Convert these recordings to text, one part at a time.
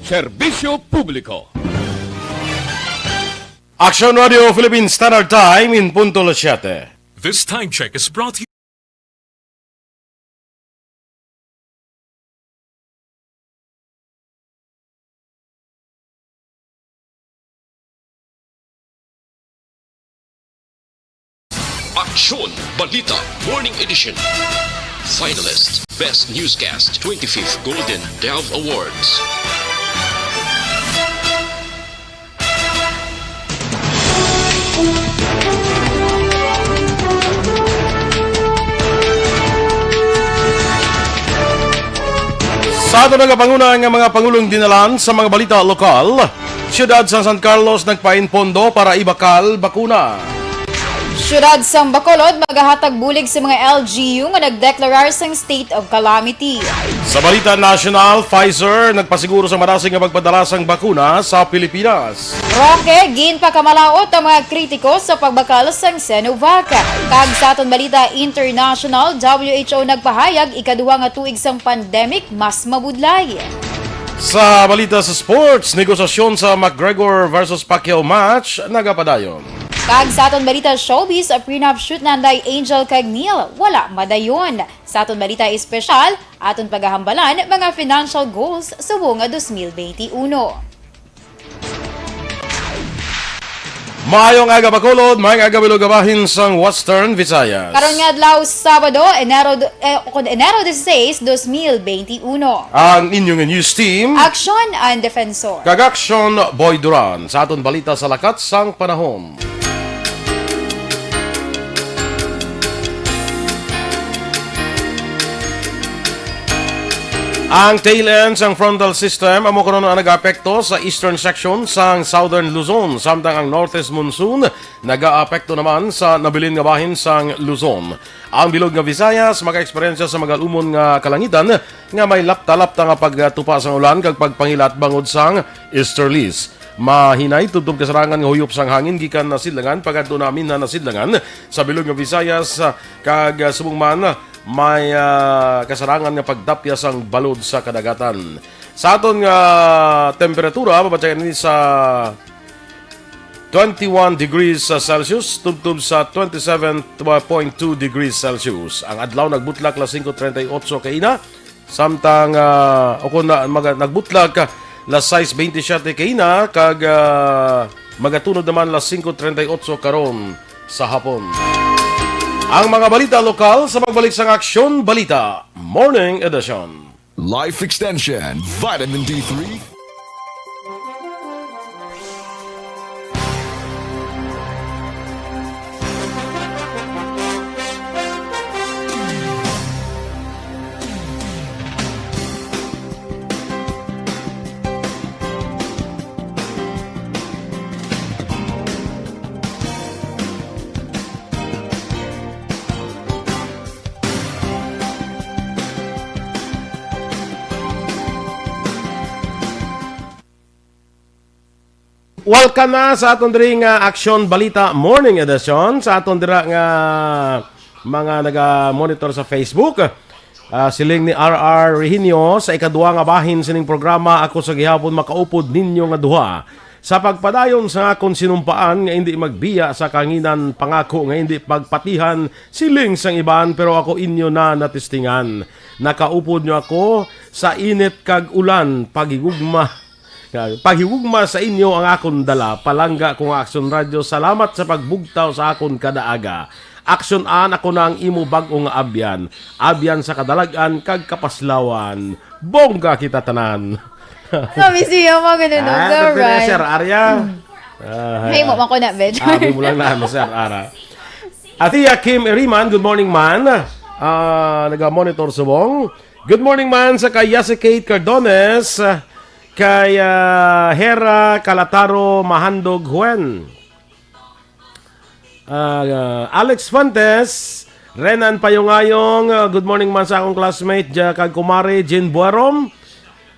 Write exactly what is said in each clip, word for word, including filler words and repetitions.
Serbisyo Publiko. Action Radio Philippine Standard Time in punto las siete. This time check is brought to you. Aksyon Balita Morning Edition. Finalist, Best Newscast, twenty-fifth Golden Dove Awards. Sa aton nagapanguna nga mga pangulong dinalan sa mga balita lokal, siyudad sa San Carlos nagpain pondo para ibakal bakuna. Siyudad sang Bacolod magahatag bulig sa mga L G U nga nagdeklarar sang state of calamity. Sa balita nasyonal, Pfizer nagpasiguro sa madasig nga pagpadala sang bakuna sa Pilipinas. Roque, ginpakamalaot ang mga kritiko sa pagbakal sang Sinovac. Kag sa aton balita international, W H O nagpahayag ikaduha nga tuig sang pandemic mas mabudlay. Sa balita sa sports, negosasyon sa McGregor versus Pacquiao match nagapadayon. Kag sa aton balita showbiz, prenup shoot nanday Angel kag Neil wala madayon. Sa aton balita espesyal, aton pagahambalan mga financial goals subong nga dos mil benti uno. Maayong aga, Bacolod. Maayong aga, bilog nga bahin sang Western Visayas. Karon nga adlaw, Sabado, Enero, eh, kun Enero dieciséis, dos mil benti uno. Ang inyong news team, Aksyon and Defensor. Kag Aksyon Boy Duran. Sa aton balita sa lakat sang panahon. Ang tail end sang frontal system amo karon ang nagaapekto sa eastern section sang southern Luzon, samtang ang northeast monsoon nagaapekto naman sa nabilin nga bahin sang Luzon. Ang bilog nga Visayas makaeksperyensya sa magalumon nga kalangitan nga may lapta-lapta nga pagtupa sang ulan kag pagpangilat bangod sang easterlies. Mahinay tubtob kasarangan nga huyop sang hangin gikan nasidlangan pakadto namin na nasidlangan sa bilog nga Visayas, ah, kag, ah, subong man, ah, may, ah, kasarangan nga pagdapya sang balod sa kadagatan. Sa aton nga temperatura, mabatyagan ini sa twenty-one degrees Celsius tubtob sa twenty-seven point two degrees Celsius. Ang adlaw nagbutlak las singko treinta y ocho kaina, samtang, ah, o kung na, maga-, nagbutlak, ah, las sais beintisyete kaina, kag, ah, magatunod naman las singko treinta y ocho karon sa hapon. Ang mga balita lokal sa pagbalik sang Aksyon Balita Morning Edition. Life Extension, Vitamin D three. Welcome na sa aton diri nga Aksyon Balita Morning Edition. Sa aton dira nga mga naga-monitor sa Facebook, ah, siling ni R R Rehinio, sa ikadua nga bahin sining programa, ako sa gihapon makaupod ninyo nga duha. Sa pagpadayon sa akon sinumpaan nga indi magbiya sa kanginan, pangako nga indi pagpatihan, siling sang iban, pero ako inyo na natistingan. Nakaupod nyo ako sa init kag ulan, paghigugma. Paghigugma sa inyo ang akon dala. Palangga ko nga Aksyon Radyo, salamat sa pagbugtaw sa akon kada aga. Aksyon, an, ako na ang imo bag-o nga abyan. Abyan sa kadalag-an kag kapaslawan. Bongga kita tanan. Sabi siya, mga ganun, Ah, no? Sir Arya. Ah, Hey, mo man ko na, bitch. Abi mo lang na, ano, Sir Ara. Ate Kim Eriman, good morning, man. Ah, naga-monitor subong. Good morning, man, sa kay Yasi Kate Cardones, kay, ah, Hera Calataro Mahandog Huen. Ah, Alex Fuentes, Renan Payungayong, ah, good morning man sa akong classmate, ja, kag kumare, Jean Buerom,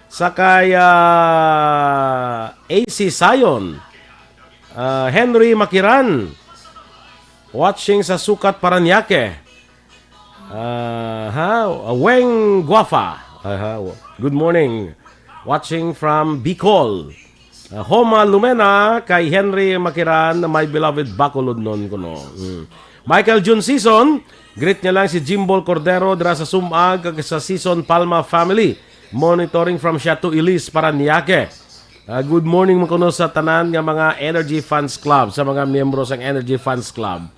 sa kay, ah, A C Sion, ah, Henry Makiran, watching sa Sukat, Parañaque. Ah, ha? Weng Guafa. Aha. Good morning. Watching from Bicol. Uh, Homa Lumena, kay Henry Makiran, my beloved Bacolodnon kuno. Mm. Michael Jun Season, greet niya lang si Jimbol Cordero dira sa Sumag kag sa Season Palma family. Monitoring from Siato Ilis, Parañaque. Uh, good morning mo kuno sa tanan nga mga Energy Fans Club, sa mga miyembro sang Energy Fans Club.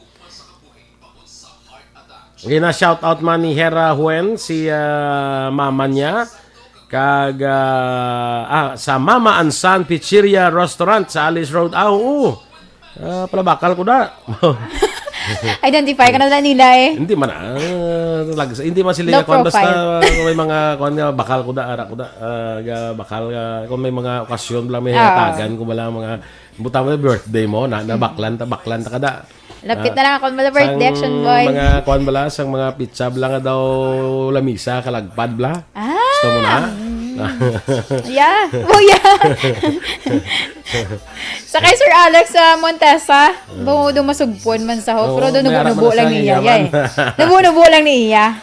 Gina-shout out man ni Hera Huen si, ah, mama niya. Kag, ah, ah, sa Mama and Son Pizzeria Restaurant sa Alice Road. Ah, oo. Ah, palabakal ko na. Identify ka na lang nila eh. Hindi man, ah, lag-, hindi man sila No kwan, basta profile. Kung may mga kwan nga, bakal ko na, ara ko na, ah, ga-, bakal, ah, kung may mga okasyon lang, may Ah. hatagan ko lang mga, buta mo na birthday mo, na, na baklan ta, baklan ta kada. Lapit na lang ako, wala birthday, Action Boy. Mga kuan bala, sang mga pizza bala nga daw lamisa, kalagpad bala. Ah! Gusto mo na? Yeah. Oh, yeah. Sa kay Sir Alex sa Montesa, buo do masugpon man sa ho, Oo, pero do may ara nubo-nubo man lang sa niya, iya, eh. Nubo-, nubo lang ni iya.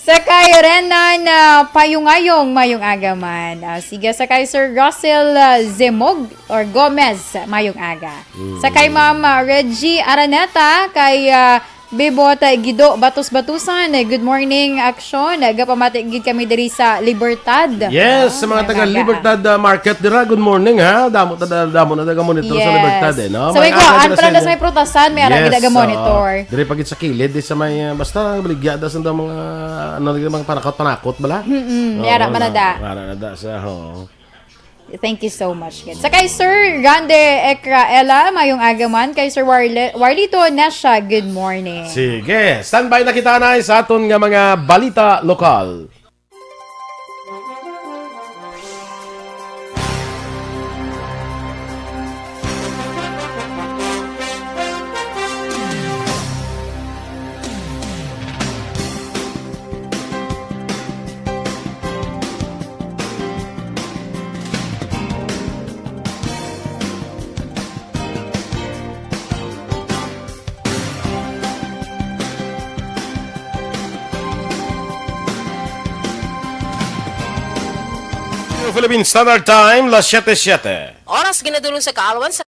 Sa kay Renan, ah, Payungayong, mayong aga man. Ah, sige, sa kay Sir Russell, ah, Zemog or Gomez, mayong aga. Sa kay Ma'am, ah, Reggie Araneta, kay, ah, Bebot, ah, Gido Batos-Batusan, eh, good morning, Action. Eh, gapamati gid kami diri sa Libertad. Yes, sa mga taga Mayong aga. Libertad, ah, Market dira, good morning, ha. Damo ta, damo na taga monitor sa Yes. Libertad, eh, no? Sa may May kuan, aga dira pala sa na sa may prutasan, may ara Yes, gid aga monitor. oo. Dire pa gid sa kilid, di sa may, ah, basta baligya da sa mga, ano, mga panakot-panakot bala. Mm-mm, may ara Oo, man na na, da. May ara na da sa, oo. Thank you so much, gid. Sa kay Sir Rande Ekraela, mayong aga man. Kay Sir Warle-, Warlito Nesha, good morning. Sige, standby na kita na sa aton nga mga balita lokal. Philippine Standard Time, las siete siete. Oras ginadulong sa kaalwan sa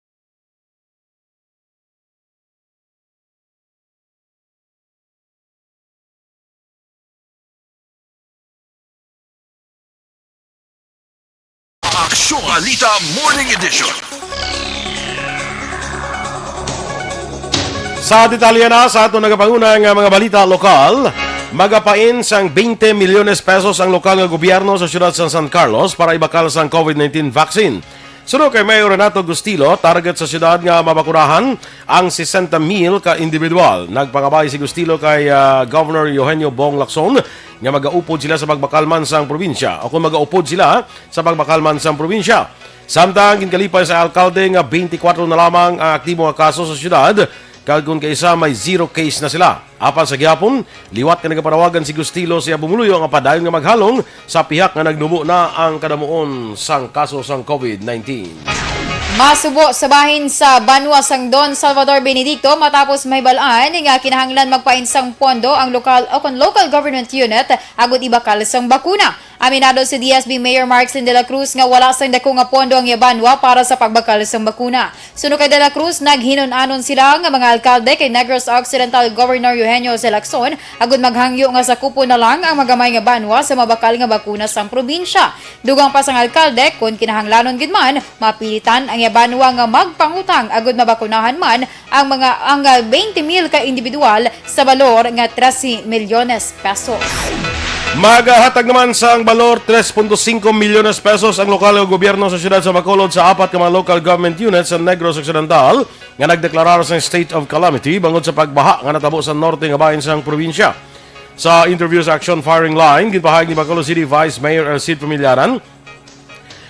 Aksyon Alita Morning Edition. Sa detalye na sa aton nagapanguna nga mga balita lokal, magapain sang twenty milyones pesos ang lokal nga gobyerno sa siyudad sa San Carlos para ibakal sang COVID nineteen vaccine. Suno kay Mayor Renato Gustilo, target sa siyudad nga mabakunahan ang sesenta mil ka individual. Nagpangabay si Gustilo kay, ah, Governor Eugenio Bong Lacson nga magaupod sila sa pagbakal man sang probinsya o kung magaupod sila sa pagbakal man sang probinsya. Samtang ginkalipay sa alkalde nga twenty-four na lamang ang aktibo nga kaso sa siyudad, kag kon kaisa may zero case na sila. Apan sa gihapon, liwat nga nagapanawagan si Gustilo sa iya pumuluyo nga padayon nga maghalong sa pihak nga nagnubo na ang kadamuon sang kaso sang COVID nineteen. Masubo sa bahin sa banwa sang Don Salvador Benedicto matapos mahibal-an nga kinahanglan magpain sang pondo ang lokal o kon local government unit agud ibakal sang bakuna. Aminado si D S B Mayor Markson de la Cruz nga wala sang dako nga pondo ang iya banwa para sa pagbakal sang bakuna. Suno kay de la Cruz, naghinun-anon sila nga mga alkalde kay Negros Occidental Governor Eugenio Lacson agud maghangyo nga sakupon na lang ang magamay nga banwa sa mabakal nga bakuna sang probinsya. Dugang pa sang alkalde, kon kinahanglanon gid man, mapilitan ang iya banwa nga magpangutang agud mabakunahan man ang mga, ang, ah, twenty mil ka individual sa balor nga trese milyones pesos. Maghatag naman sang balor tres punto singko milyones pesos ang lokal nga gobyerno sa siyudad sa Bacolod sa apat ka mga local government units sa Negros Occidental nga nagdeklarar sang state of calamity bangod sa pagbaha nga natabo sa norte nga bahin sang probinsya. Sa interview sa Action Firing Line, ginpahayag ni Bacolod City Vice Mayor Ercid Familiaran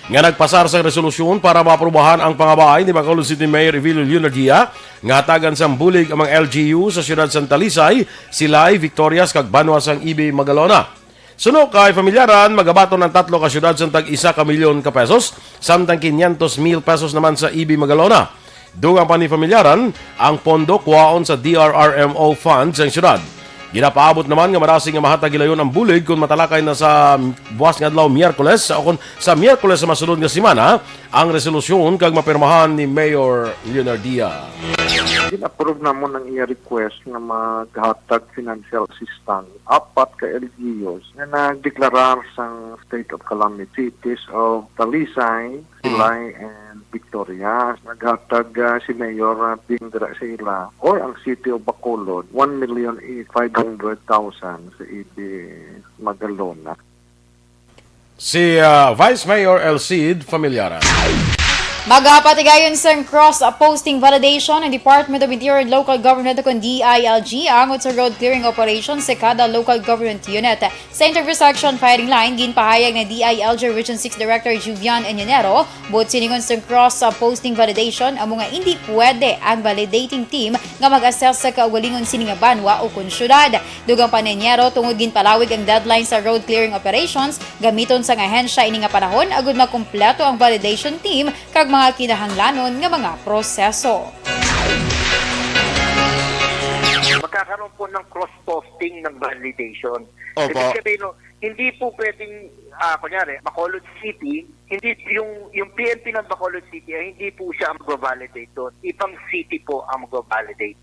nga nagpasar sang resolusyon para maaprubahan ang pangabaay ni Bacolod City Mayor Evelio Leonardia nga hatagan sang bulig ang mga L G U sa siyudad sang Talisay, Silay, Victorias, kag banwa sang Ibi, Magalona. Suno kay Familiaran, magabaton ang tatlo ka siyudad sang tag isa ka milyon ka pesos, samtang quinientos mil pesos naman sa Ibi, Magalona. Dugang pa ni Familiaran, ang pondo kuhaon sa D R R M O fund sang siyudad. Ginapaabot naman nga madasig nga mahatag hilayon ang bulig kon matalakay na sa buwas nga adlaw, Miyerkules, o kon sa Miyerkules sa masunod nga semana, ang resolusyon kag mapirmahan ni Mayor Leonardia. Gin-approve namon ang iya request nga maghatag financial assistance apat ka L G Us nga nagdeklarar sang state of calamity, cities of Talisay, Silay, and Victoria. Naghatag, ah, si Mayor, ah, Bing dira sa ila, or ang City of Bacolod, one million five hundred thousand sa A B Magalona. Si, ah, Vice Mayor Elcid Familiaran. Magapatigayon sang cross posting validation ang Department of Interior and Local Government, o kon D I L G, angot sa road clearing operation sa kada local government unit. Sa interview section firing line, ginpahayag ni D I L G Region six Director Juvian Enyonero, buot silingon sang cross posting validation amo nga indi pwede ang validating team nga mag-assess sa kaugalingon sini nga banwa o kon syudad. Dugang pa ni Enyonero, tungod ginpalawig ang deadline sa road clearing operations, gamiton sang ahensya ini nga panahon agud makumpleto ang validation team kag mga kinahanglanon nga mga proseso. Magkakaroon po ng cross posting ng validation. Opo. Ibig sabihin, no, hindi po pwedeng, ah, kunyari, Bacolod City, hindi yung, yung P N P ng Bacolod City ay hindi po siya ang magbabalidate doon. Ibang city po ang magbabalidate.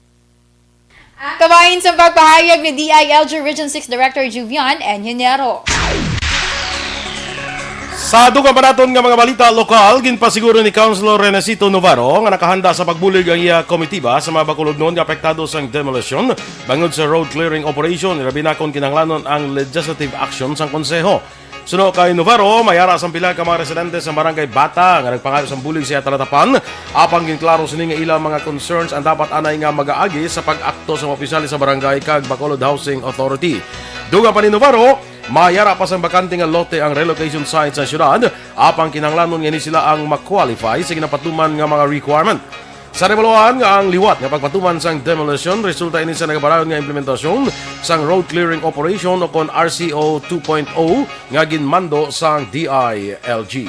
Kabahin sa pagpahayag ni D I L G Region six Director Juvian Enyonero. Sa dugang pa naton nga mga balita lokal, ginpasiguro ni Councilor Renesito Navarro nga nakahanda sa pagbulig ang iya komitiba sa mga Bacolodnon nga apektado sang demolition bangod sa road clearing operation, ilabi na kon kinahanglanon ang legislative action sang konseho. Suno kay Navarro, may ara sang pila ka mga residente sa Barangay Bata nga nagpangayo sang bulig sa iya talatapan, apang ginklaro sini nga ilang mga concerns ang dapat anay nga mag-aagi sa pag-akto sa mga opisyales sa barangay kag Bacolod Housing Authority. Dugang pa ni Navarro, may ara pa sang bakante nga lote ang relocation site sa siyudad, apang kinahanglanon nga ini sila ang ma-qualify sa ginapatuman nga mga requirement. Sa nahibaluan nga ang liwat nga pagpatuman sang demolition resulta ini sa nagapadayon nga implementasyon sang road clearing operation o kon R C O two point oh nga ginmando sang D I L G.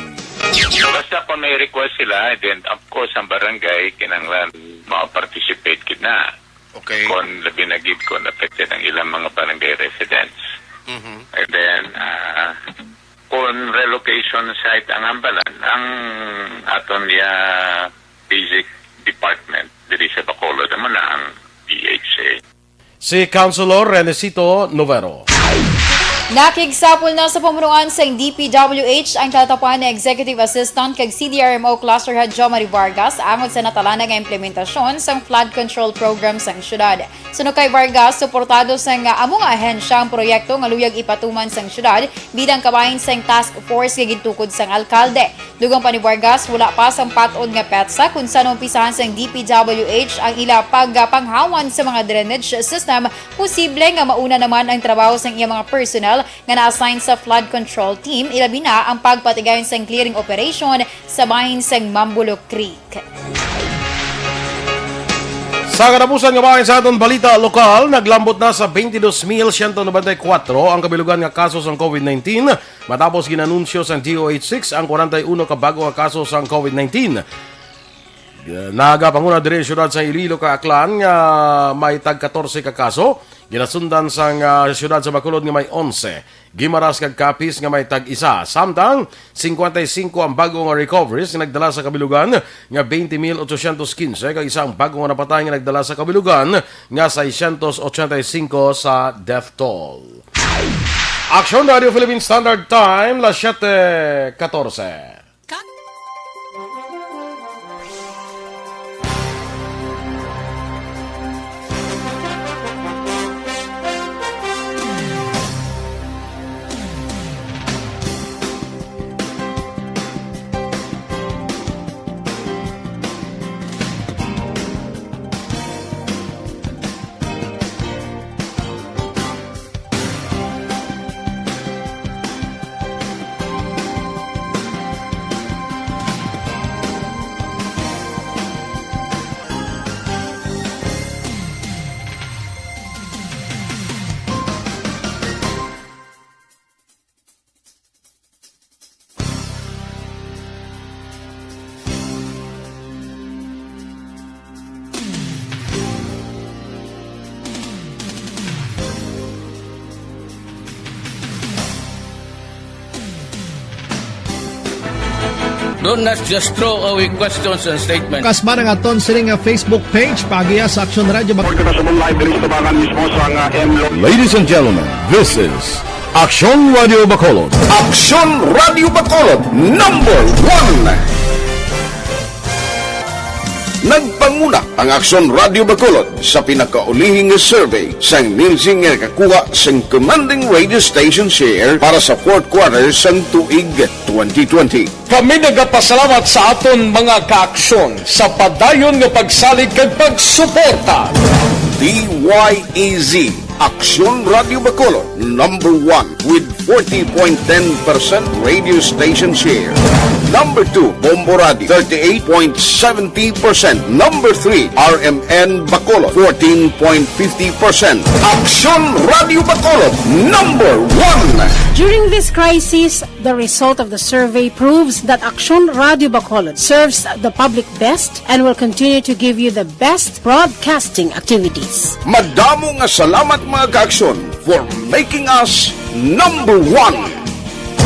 Basta kung may request sila, then of course ang barangay kinahanglan ma-participate gid na. Okay. Kung labi na gid kung affected ang ilang mga barangay residents. Mhm. And then, ah, kung relocation site ang hambalan, ang aton niya basic department diri sa Bacolod, amo na ang D H A. Si Councilor Renesito Novero. Nakigsapol na sa pamunuan sang D P W H ang talatapan ni Executive Assistant kag C D R M O Cluster Head Jomari Vargas angot sa natalana nga implementasyon sang flood control program sang syudad. Suno kay Vargas, suportado sang amo nga ahensya ang proyekto nga luyag ipatuman sang syudad bilang kabahin sang task force nga gintukod sang alkalde. Dugang pa ni Vargas, wala pa sang patod nga petsa kon san-o umpisahan sang D P W H ang ila pagpanghawan sa mga drainage system. Posible nga mauna naman ang trabaho sang iya mga personnel nga na-assign sa flood control team, ilabi na ang pagpatigayon sang clearing operation sa bahin sang Mambulo Creek. Sa katapusan nga bahin sa aton balita lokal, naglambot na sa twenty-dos mil siyento nobenta y kuwatro ang kabilugan nga kaso sang COVID nineteen. Matapos ginanunsyo sang D O H six ang kwarenta y uno ka bago nga kaso sang COVID nineteen. Nagapanguna diri ang siyudad sa Iloilo kag Aklan nga may tag katorse ka kaso. Ginasundan sang, ah, siyudad sa Bacolod nga may onse. Guimaras kag Capiz nga may tag isa. Samtang, singkwenta y singko ang bago nga recoveries nga nagdala sa kabilugan nga twenty mil ochocientos quince, kag isa ang bago nga napatay nga nagdala sa kabilugan nga seiscientos ochenta y cinco sa death toll. Aksyon Radio Philippine Standard Time, las siete catorce. Don't not just throw away questions and statements. Kasma ang aton sini nga Facebook page, paagiha sa Aksyon Radio Bacolod. Kita sa live diri sa tabangan mismo sa nga M Lo- Ladies and gentlemen, this is Aksyon Radio Bacolod. Aksyon Radio Bacolod, number one. Nagpanguna ang Aksyon Radio Bacolod sa pinakaulihing nga survey sang Nielsen nga nakakuha sang commanding radio station share para sa fourth quarter sang tuig twenty twenty. Kami nagapasalamat sa aton mga kaaksyon sa padayon nga pagsalig kag pagsuporta. D Y E Z, Aksyon Radio Bacolod, number one with forty point ten percent radio station share. Number two, Bombo Radio, thirty-eight point seventy percent. Number three, R M N Bacolod, fourteen point fifty percent. Aksyon Radio Bacolod, number one. During this crisis, the result of the survey proves that Aksyon Radio Bacolod serves the public best and will continue to give you the best broadcasting activities. Madamo nga salamat, mga kaaksyon, for making us number one.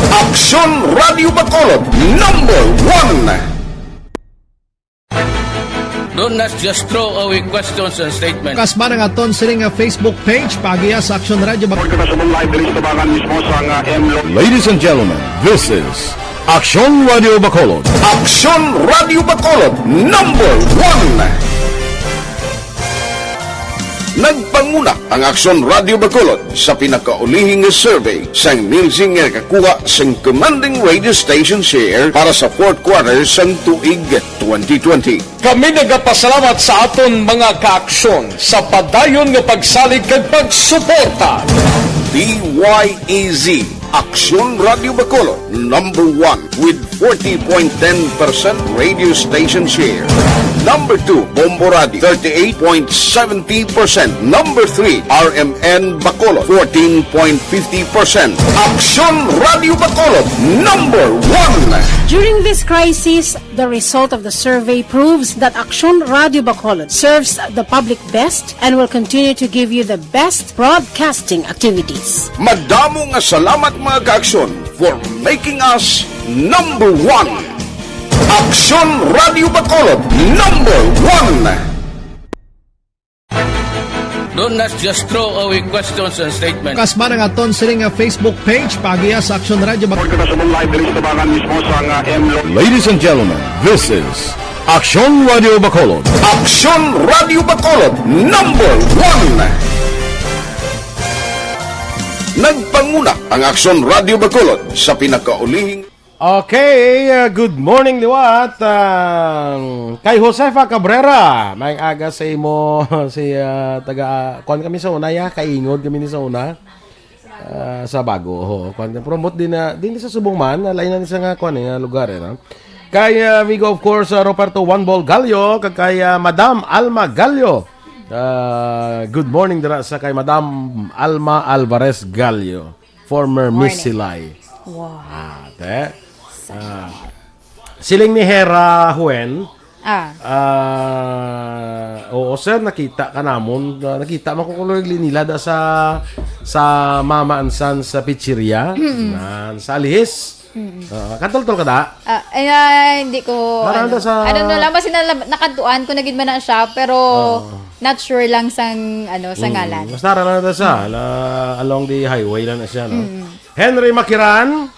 Aksyon Radio Bacolod, number one. Don't not just throw away questions and statements. Kasma ang aton sini nga Facebook page, paagiha sa Aksyon Radio Bacolod. Kita sa live diri sa tabangan mismo sa nga M Lo- Ladies and gentlemen, this is Aksyon Radio Bacolod. Aksyon Radio Bacolod, number one. Nagpanguna ang Aksyon Radio Bacolod sa pinakaulihing nga survey sang Nielsen nga nakakuha sang commanding radio station share para sa fourth quarter sang tuig twenty twenty. Kami nagapasalamat sa aton mga kaaksyon sa padayon nga pagsalig kag pagsuporta. D Y E Z, Aksyon Radio Bacolod, number one with forty point ten percent radio station share. Number two, Bombo Radio, thirty-eight point seventy percent. Number three, R M N Bacolod, fourteen point fifty percent. Aksyon Radio Bacolod, number one. During this crisis, the result of the survey proves that Aksyon Radio Bacolod serves the public best and will continue to give you the best broadcasting activities. Madamo nga salamat, mga kaaksyon, for making us number one. Aksyon Radio Bacolod, number one. Don't not just throw away questions and statements. Kasma ang aton sini nga Facebook page, paagiha sa Aksyon Radio Bacolod. Kita sa live diri sa tabangan mismo sa nga M Lo- Ladies and gentlemen, this is Aksyon Radio Bacolod. Aksyon Radio Bacolod, number one. Nagpanguna ang Aksyon Radio Bacolod sa pinakaulihing Okay, uh, good morning, liwat. Um, kay Josefa Cabrera, may aga sa imo si uh, taga, kuan kami sa una, ya, kaingod kami ni sa una. Uh, sa bago, ho. Kuan, promote din na, din sa Subong man, na lain na sa nga, kuan, nga lugar, eh, no? Kay uh, amigo, of course, uh, Roberto One Ball Gallo, kag kay uh, Madam Alma Gallo. Uh, good morning dira sa kay Madam Alma Alvarez Gallo, former Miss Silay. Wow. Ah, te. Ah. Siling ni Hera Huen, Ah. ah, oo, sir, nakita ka namon. Ah, nakita man ko kuno nila da sa, sa Mama and Sons sa pizzeria. Mm-mm. Nan, sa Alihis. Mm-mm. Ah, katultol ka da? Ah, ay, ay, hindi ko, Parang ano, da sa ano na lang, basta nalab-, nakantuan ko na gid man na siya, pero Oo. not sure lang sang, ano, sa Mm, ngalan. Mas nara lang na sa, la, along the highway lang na siya, no? Mm. Henry Makiran,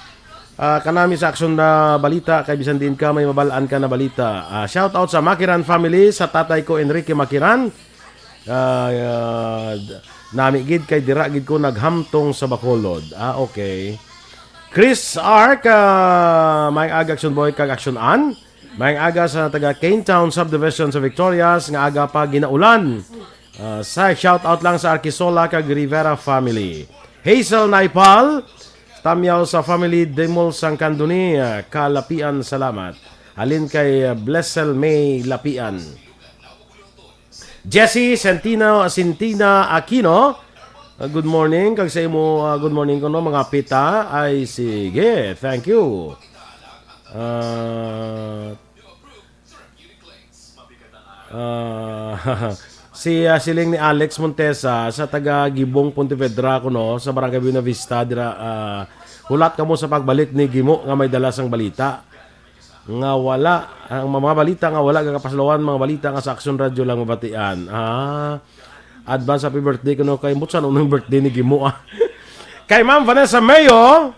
ah, kanami sa Aksyon na Balita, kay bisan diin ka, may mabalaan ka na balita. Ah, shout out sa Makiran family, sa tatay ko, Enrique Makiran. Ah, ah, d-, nami gid kay dira gid ko naghamtong sa Bacolod. Ah, okay. Chris Ark, ah, may aga Aksyon Boy kag Aksyon An. May aga sa taga Cane Town Subdivision sa Victorias, nga aga pa ginaulan. Ah, sa shout out lang sa Arkisola kag Rivera family. Hazel Naipal, Tamyaw sa family, Demol sang Candoni, ah, Kalapian, salamat. Halin kay, ah, Blessel May Lapian. Jessie Centino, Centina Aquino, ah, good morning. Kag sa imo, ah, good morning kuno, mga pita. Ay, sige. Thank you. Ah, ah, si, ah, siling ni Alex Montesa sa taga Gibong, Pontevedra kuno, sa Barangay Buena Vista, dira, ah, hulat kamo sa pagbalik ni Gimo nga may dala sang balita. Nga wala, ang mga balita nga wala gagapaslawan, mga balita nga sa Aksyon Radyo lang mabatian. Ah, advance happy birthday kuno kay Mutsan, unang birthday ni Gimo, ah. Kay Ma'am Vanessa Mayo,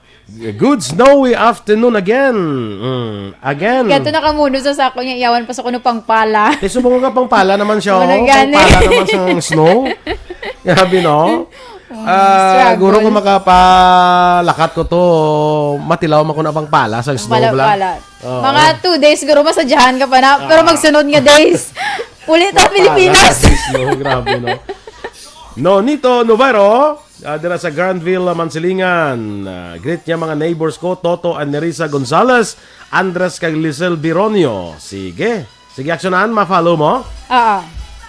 good snowy afternoon again. Mm, again. Kato na kamuno sa sako niya, iyawan pa sa kuno pang pala. Kay subong nga pang pala naman siya, Wala oh. Pang gani. Pala naman sa snow. Grabe, no? Mm, Ah, struggle. Guro kung makapalakat ko to, matilaw man ko na pang pala sa snow, Pala, bala. Pala. Oo. Mga two days, siguro masadyahan ka pa na. Pero Ah. magsunod nga days, uli ta Pala Pilipinas. Sa snow, grabe, no? No, Nito Novero, ah, dira sa Granville, ah, Mansilingan. Ah, greet niya mga neighbors ko, Toto and Nerissa Gonzalez, Andres kag Lisel Bironio. Sige. Sige, Action Ann, ma-follow mo? Oo.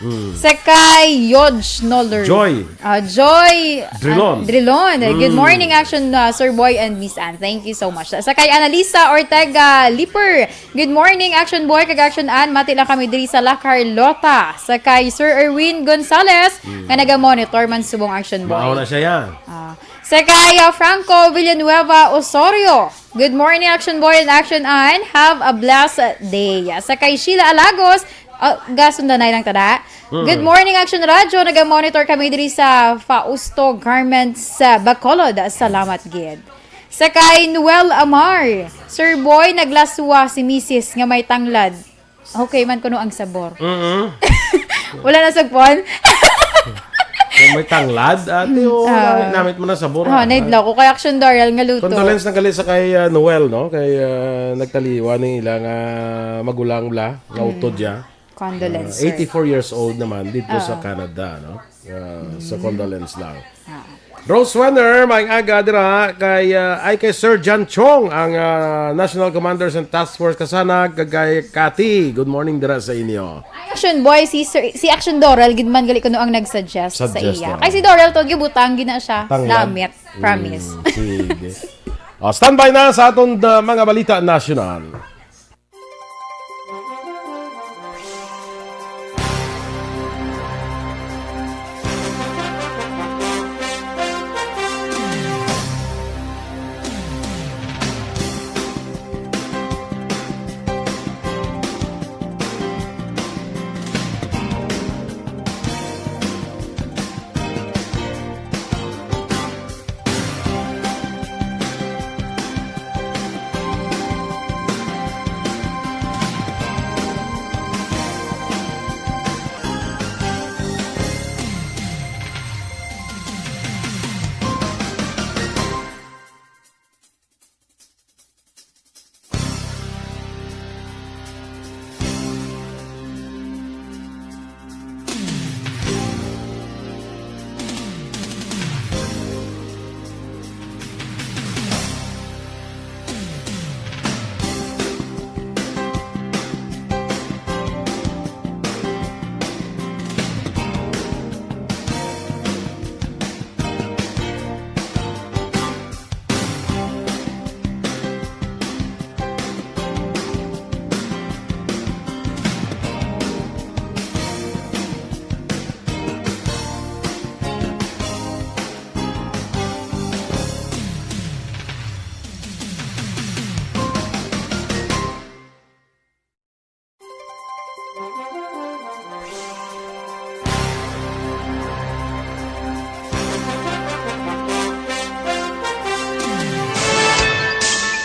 Hmm. Sa kay Yodge Noller. Joy. Ah, Joy, Drilon. ah, Drilon. Good Mm. morning, Action, ah, Sir Boy and Miss Ann. Thank you so much. Sa kay Analisa Ortega Liper, good morning, Action Boy, kag Action Ann. Mati lang kami diri sa La Carlota. Sa kay Sir Erwin Gonzalez, Mm. nga naga-monitor man subong, Action Boy. Mao na siya, ya. Ah, sa kay, ah, Franco Villanueva Osorio, good morning, Action Boy and Action Ann. Have a blessed day. Sa kay Sheila Alagos, ah, gasundanay lang tada. Mm. Good morning, Action Radyo. Naga-monitor kami diri sa Fausto Garments sa Bacolod. Salamat gid. Sa kay Noel Amar, Sir Boy, naglaswa si misis nga may tanglad. Okay man kuno ang sabor. Mm-mm. Wala na sagpon? Kung may tanglad, ate, Mm, o, ah. namit, namit mo na sabor, Oh, ah. naidlaw ko kay Action Daryl nga luto. Condolence na gali sa kay, ah, Noel, no? Kay, ah, nagtaliwan ning ila nga magulang bala, nga Mm. utod ya. Condolence, Ah, sir. eighty-four years old naman dito sa Oo. Canada, no? Ah, sa Mm. condolence lang. Ah. Rose Wenner, maayong aga dira kay, ah, ay kay Sir John Chong, ang, ah, National Commander sa Task Force Kasanag, kag kay Cathy. Good morning dira sa inyo. Ay, Action Boy, si Sir, si Action Doral, gid man gali kuno ang nag-suggest sa Suggest, iya. oo. Kay si Doral to, gibutang, gina siya. Tanglad. Namit, promise. Mm, sige. Oh, standby na sa aton, ah, mga balita nasyonal.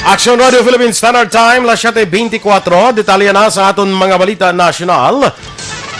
Action Radio Philippine Standard Time, las siete beintikwatro. Detalye na sa aton mga balita nasyonal.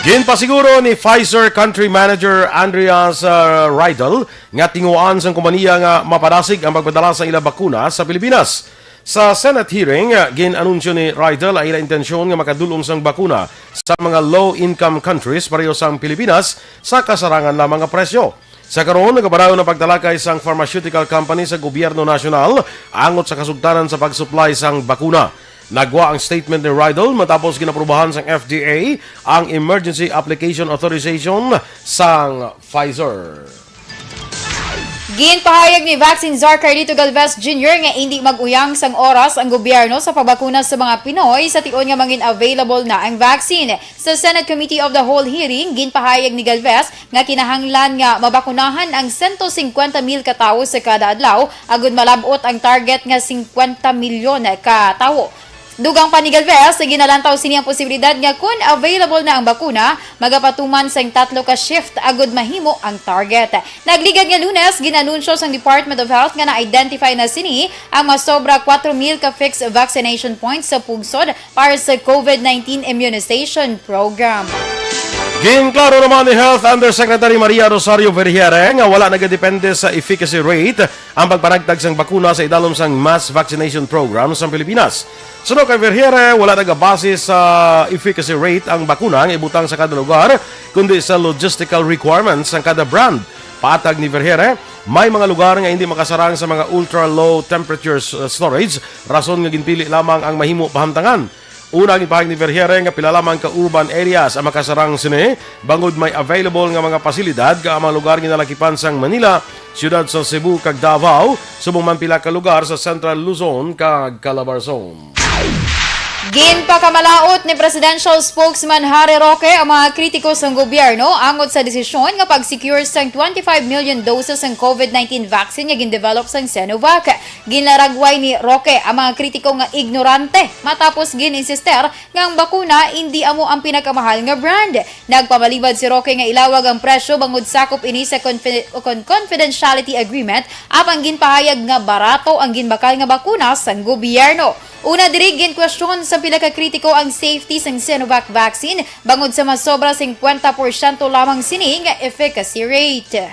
Ginpasiguro ni Pfizer Country Manager Andreas, uh, Riedel nga tinguhaan sang kompanya nga mapadasig ang pagpadala sang ila bakuna sa Pilipinas. Sa Senate hearing, gin-anunsyo ni Riedel ang ila intensyon nga makadul-ong sang bakuna sa mga low-income countries pareho sang Pilipinas sa kasarangan lamang nga presyo. Sa karon, nagapadayon ang pagtalakay sang pharmaceutical company sa gobyerno nasyonal angot sa kasugtanan sa pag-supply sang bakuna. Nagwa ang statement ni Riedel matapos ginaprubahan sang F D A ang emergency application authorization sang Pfizer. Ginpahayag ni Vaccine Czar Carlito Galvez Junior nga indi mag-uyang sang oras ang gobyerno sa pagbakuna sa mga Pinoy sa tion nga mangin-available na ang vaccine. Sa Senate Committee of the Whole hearing, ginpahayag ni Galvez nga kinahanglan nga mabakunahan ang sento singkwenta mil ka tawo sa kada adlaw agud malab-ot ang target nga singkwenta milyon ka tawo. Dugang pa ni Galvez, ginalantaw sini ang posibilidad nga kon available na ang bakuna, magapatuman sang tatlo ka shift agud mahimo ang target. Nagligad nga Lunes, ginanunsyo sang Department of Health nga na-identify na sini ang masobra kuwatro mil ka fixed vaccination points sa pungsod para sa COVID nineteen immunization program. Ginklaro naman ni Health Undersecretary Maria Rosario Vergeire nga wala nagadepende sa efficacy rate ang pagpanagtag sang bakuna sa idalom sang mass vaccination program sa Pilipinas. Suno kay Vergeire, wala nagabase sa efficacy rate ang bakuna nga ibutang sa kada lugar, kundi sa logistical requirements sang kada brand. Patag ni Vergeire, may mga lugar nga hindi makasarang sa mga ultra-low temperature s-, storage, rason nga ginpili lamang ang mahimo pahamtangan. Una, ginpahayag ni Vergeire nga pila lamang ka urban areas ang makasarang sini, bangod may available nga mga pasilidad ka ang mga lugar ginalakipan sang Manila, siyudad sa Cebu kag Davao, subong man pila ka lugar sa Central Luzon kag Calabarzon. Ginpakamalaut ni Presidential Spokesman Harry Roque ang mga kritiko sang gobyerno angot sa desisyon nga pag-secure sang twenty-five million doses sang COVID nineteen vaccine nga gindevelop sang Sinovac. Ginlaragway ni Roque ang mga kritiko nga ignorante matapos gin-insister nga ang bakuna indi amo ang pinakamahal nga brand. Nagpamalibad si Roque nga ilawag ang presyo bangod sakop ini sa confi-, con-, confidentiality agreement, apang ginpahayag nga barato ang ginbakal nga bakuna sang gobyerno. Una diri, ginkwestiyon sa pila ka kritiko ang safety sang Sinovac vaccine bangod sa masobra singkwenta porsyento lamang sini nga efficacy rate.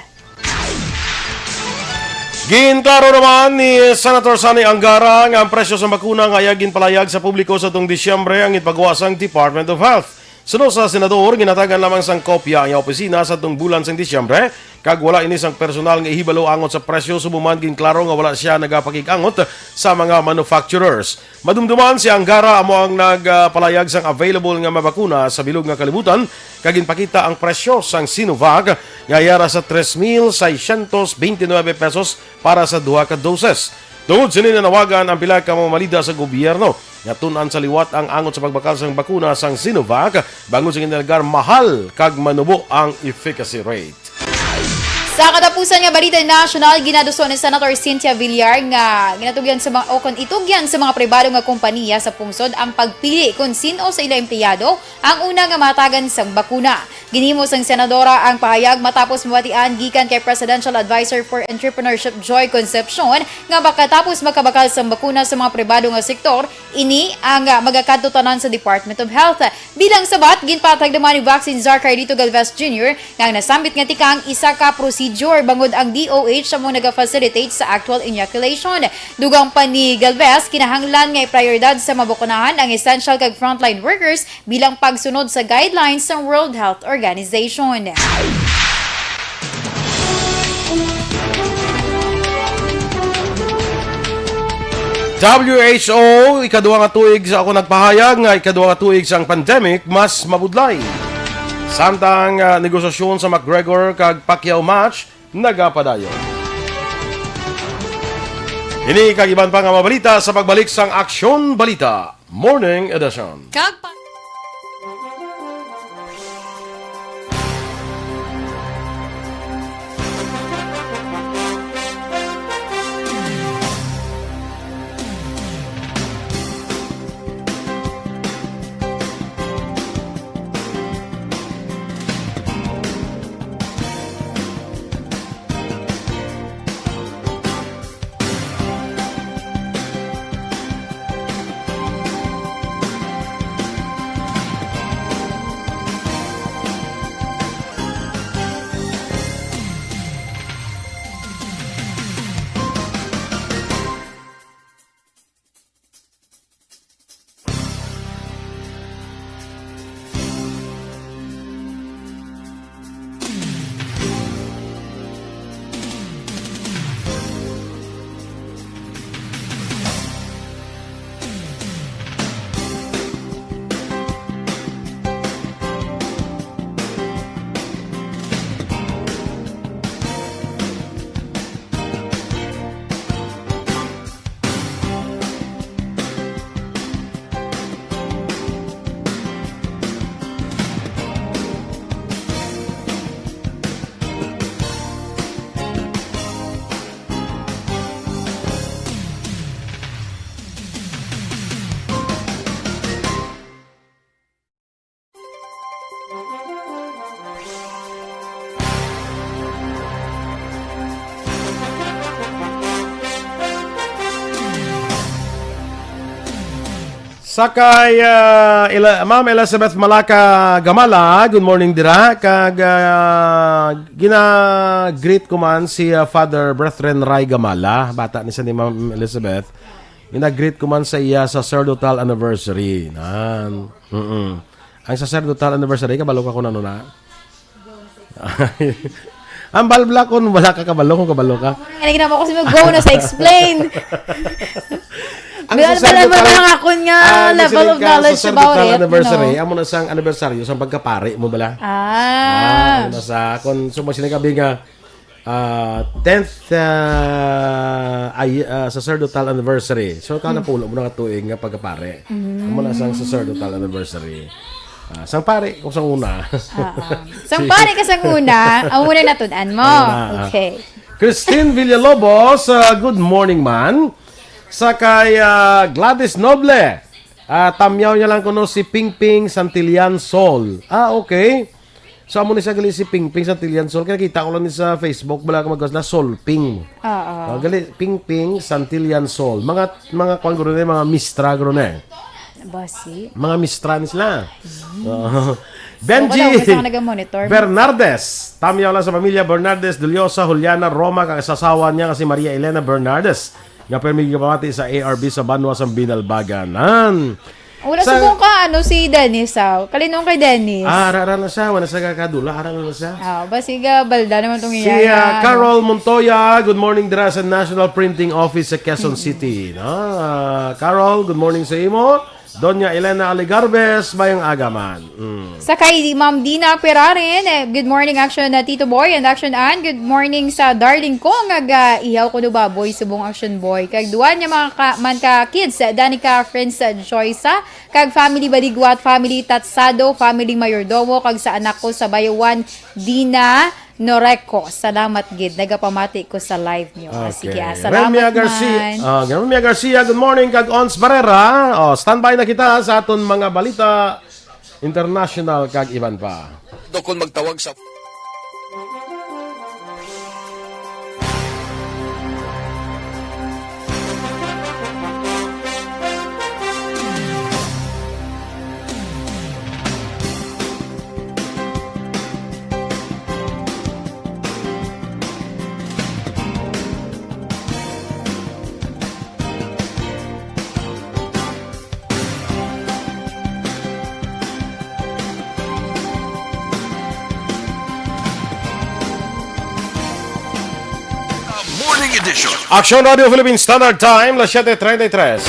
Ginklaro naman ni Senator Sonny Angara nga ang presyo sa bakuna nga iya ginpalayag sa publiko sa tuong Disyembre ang ginpagawa sang Department of Health. Suno sa senador, ginhatagan lamang sang kopya ang iya opisina sa tuong bulan sang Disyembre, kag wala ini sang personal nga ihibalo angot sa presyo, subong man ginklaro nga wala sia nagapakig-angot sa mga manufacturers. Madumduman, si Angara amo ang nagpalayag sang available nga mga bakuna sa bilog nga kalibutan, kag ginpakita ang presyo sang Sinovac nga yara sa tres mil seiscientos veintinueve pesos para sa duha ka doses. Tungod sini, nanawagan ang pila ka mamamalita sa gobyerno nga tun-an sa liwat ang angot sa pagbakal sang bakuna sang Sinovac, bangod sa ginalagar mahal kag manubo ang efficacy rate. Sa katapusan nga balita nasyonal, ginaduso ni Senator Cynthia Villar nga ginatugyan sa mga, o kon itugyan sa mga pribado nga kompanya sa pungsod ang pagpili kon sin-o sa ila empleyado ang una nga mahatagan sang bakuna. Ginhimo sang senadora ang pahayag matapos mabatian gikan kay Presidential Advisor for Entrepreneurship Joy Concepcion nga makatapos makabakal sang bakuna sa mga pribado nga sektor, ini ang, ah, magakadto tanan sa Department of Health. Bilang sabat, ginpatag naman ni Vaccine Czar Carlito Galvez Junior nga ang nasambit nga tikang isa ka procedure bangod ang D O H amo naga-facilitate sa actual inoculation. Dugang pa ni Galvez, kinahanglan nga iprioridad sa mabakunahan ang essential kag frontline workers bilang pagsunod sa guidelines sang World Health Organization. W H O, ikaduha nga tuig sa ako nagpahayag nga ikaduha nga tuig sang pandemic mas mabudlay. Samtang, ah, negosasyon sa McGregor kag Pacquiao match nagapadayon. Ini kag iban pa nga mga balita sa pagbalik sang Aksyon Balita Morning Edition. Kag pa- Sa kay, ah, Ela-, Ma'am Elizabeth Malaka Gamala, good morning dira. Kag, ah, gina-greet ko man si, ah, Father Brethren Ray Gamala. Bata ni siya ni Ma'am Elizabeth. Gina-greet ko man sa iya sacerdotal anniversary. Nan. Mm-mm. Ang sacerdotal anniversary, kabalo ka kung ano na? Ang balbla kung wala ka kabalo, kung kabalo ka. Ano nga, hindi na mo kasi mag-go na sa explain. Ang Wala, sacerdotal, wala, wala nga akon nga ang level siling of ka knowledge about sacerdotal it, anniversary, no? Amo na sang anibersaryo sang pagkapari mo bala. Ah. Ah, amo na sa, kung so, mo sila kabi nga, ah, tenth, ah, ay, ah, sacerdotal anniversary. So, ka napulo mo na ka tuig nga pagkapari. Amo na sang sacerdotal anniversary. Ah, sang pari, kung sang una. Ah, ah. Sang pari ka sang una, ang una natun-an mo. Ang una, ah. Okay. Christine Villalobos, ah, good morning, man. Sa kay, ah, Gladys Noble, ah, tamyaw niya lang kuno si Pingping Santillan Sol. Ah, okay. So, amo ni siya gali si Pingping Santillan Sol. Kaya kita ko lang ni sa Facebook, wala ka magkas na Solping. Oo. Ah, gali, Pingping Santillan Sol. Mga, mga kwan guro na, mga mistra guro na eh. Basi. Mga mistra ni sila. Oo. Benji Wala, basta ka nagamonitor. Bernardes. Tamyaw lang sa pamilya Bernardes, Duliosa, Juliana, Roma, kag sa asawa niya nga si Maria Elena Bernardes. Nga permi gipamati sa A R B sa banwa sang Binalbagan. Nan. Wala Sa subong ka, ano, si Dennis, ah. Kalinong kay Dennis. Ah, ara, ara na siya. Wala sa kakadula. Ara na siya. Ah, basi ga, balda naman tong Si, iya, ah, ano. Carol Montoya, good morning dira sa National Printing Office sa Quezon City. No? Ah, Carol, good morning sa imo. Doña Elena Aligarbes, mayong aga man. Mm. Sa kay Ma'am Dina Perarin, eh, good morning, Action na Tito Boy and Action Ann. Good morning sa darling ko nga ga-ihaw ko no baboy, subong Action Boy. Kag duwa niya mga ka, man ka kids, eh, Danica, Prince, eh, Joyce, ah, kag family Badigwat, family Tatsado, family Mayordomo, kag sa anak ko sa Bayawan, Dina Noreco. Salamat gid, nagapamati ko sa live nyo. Ah, sige, ah, Okay. Salamat Remia Garcia, man. ah, Remia Garcia, good morning, kag Ons Barrera. Oh, standby na kita sa aton mga balita international kag iban pa. Do kon magtawag sa Morning Edition. Action Radio Philippine Standard Time, las siete treinta y tres.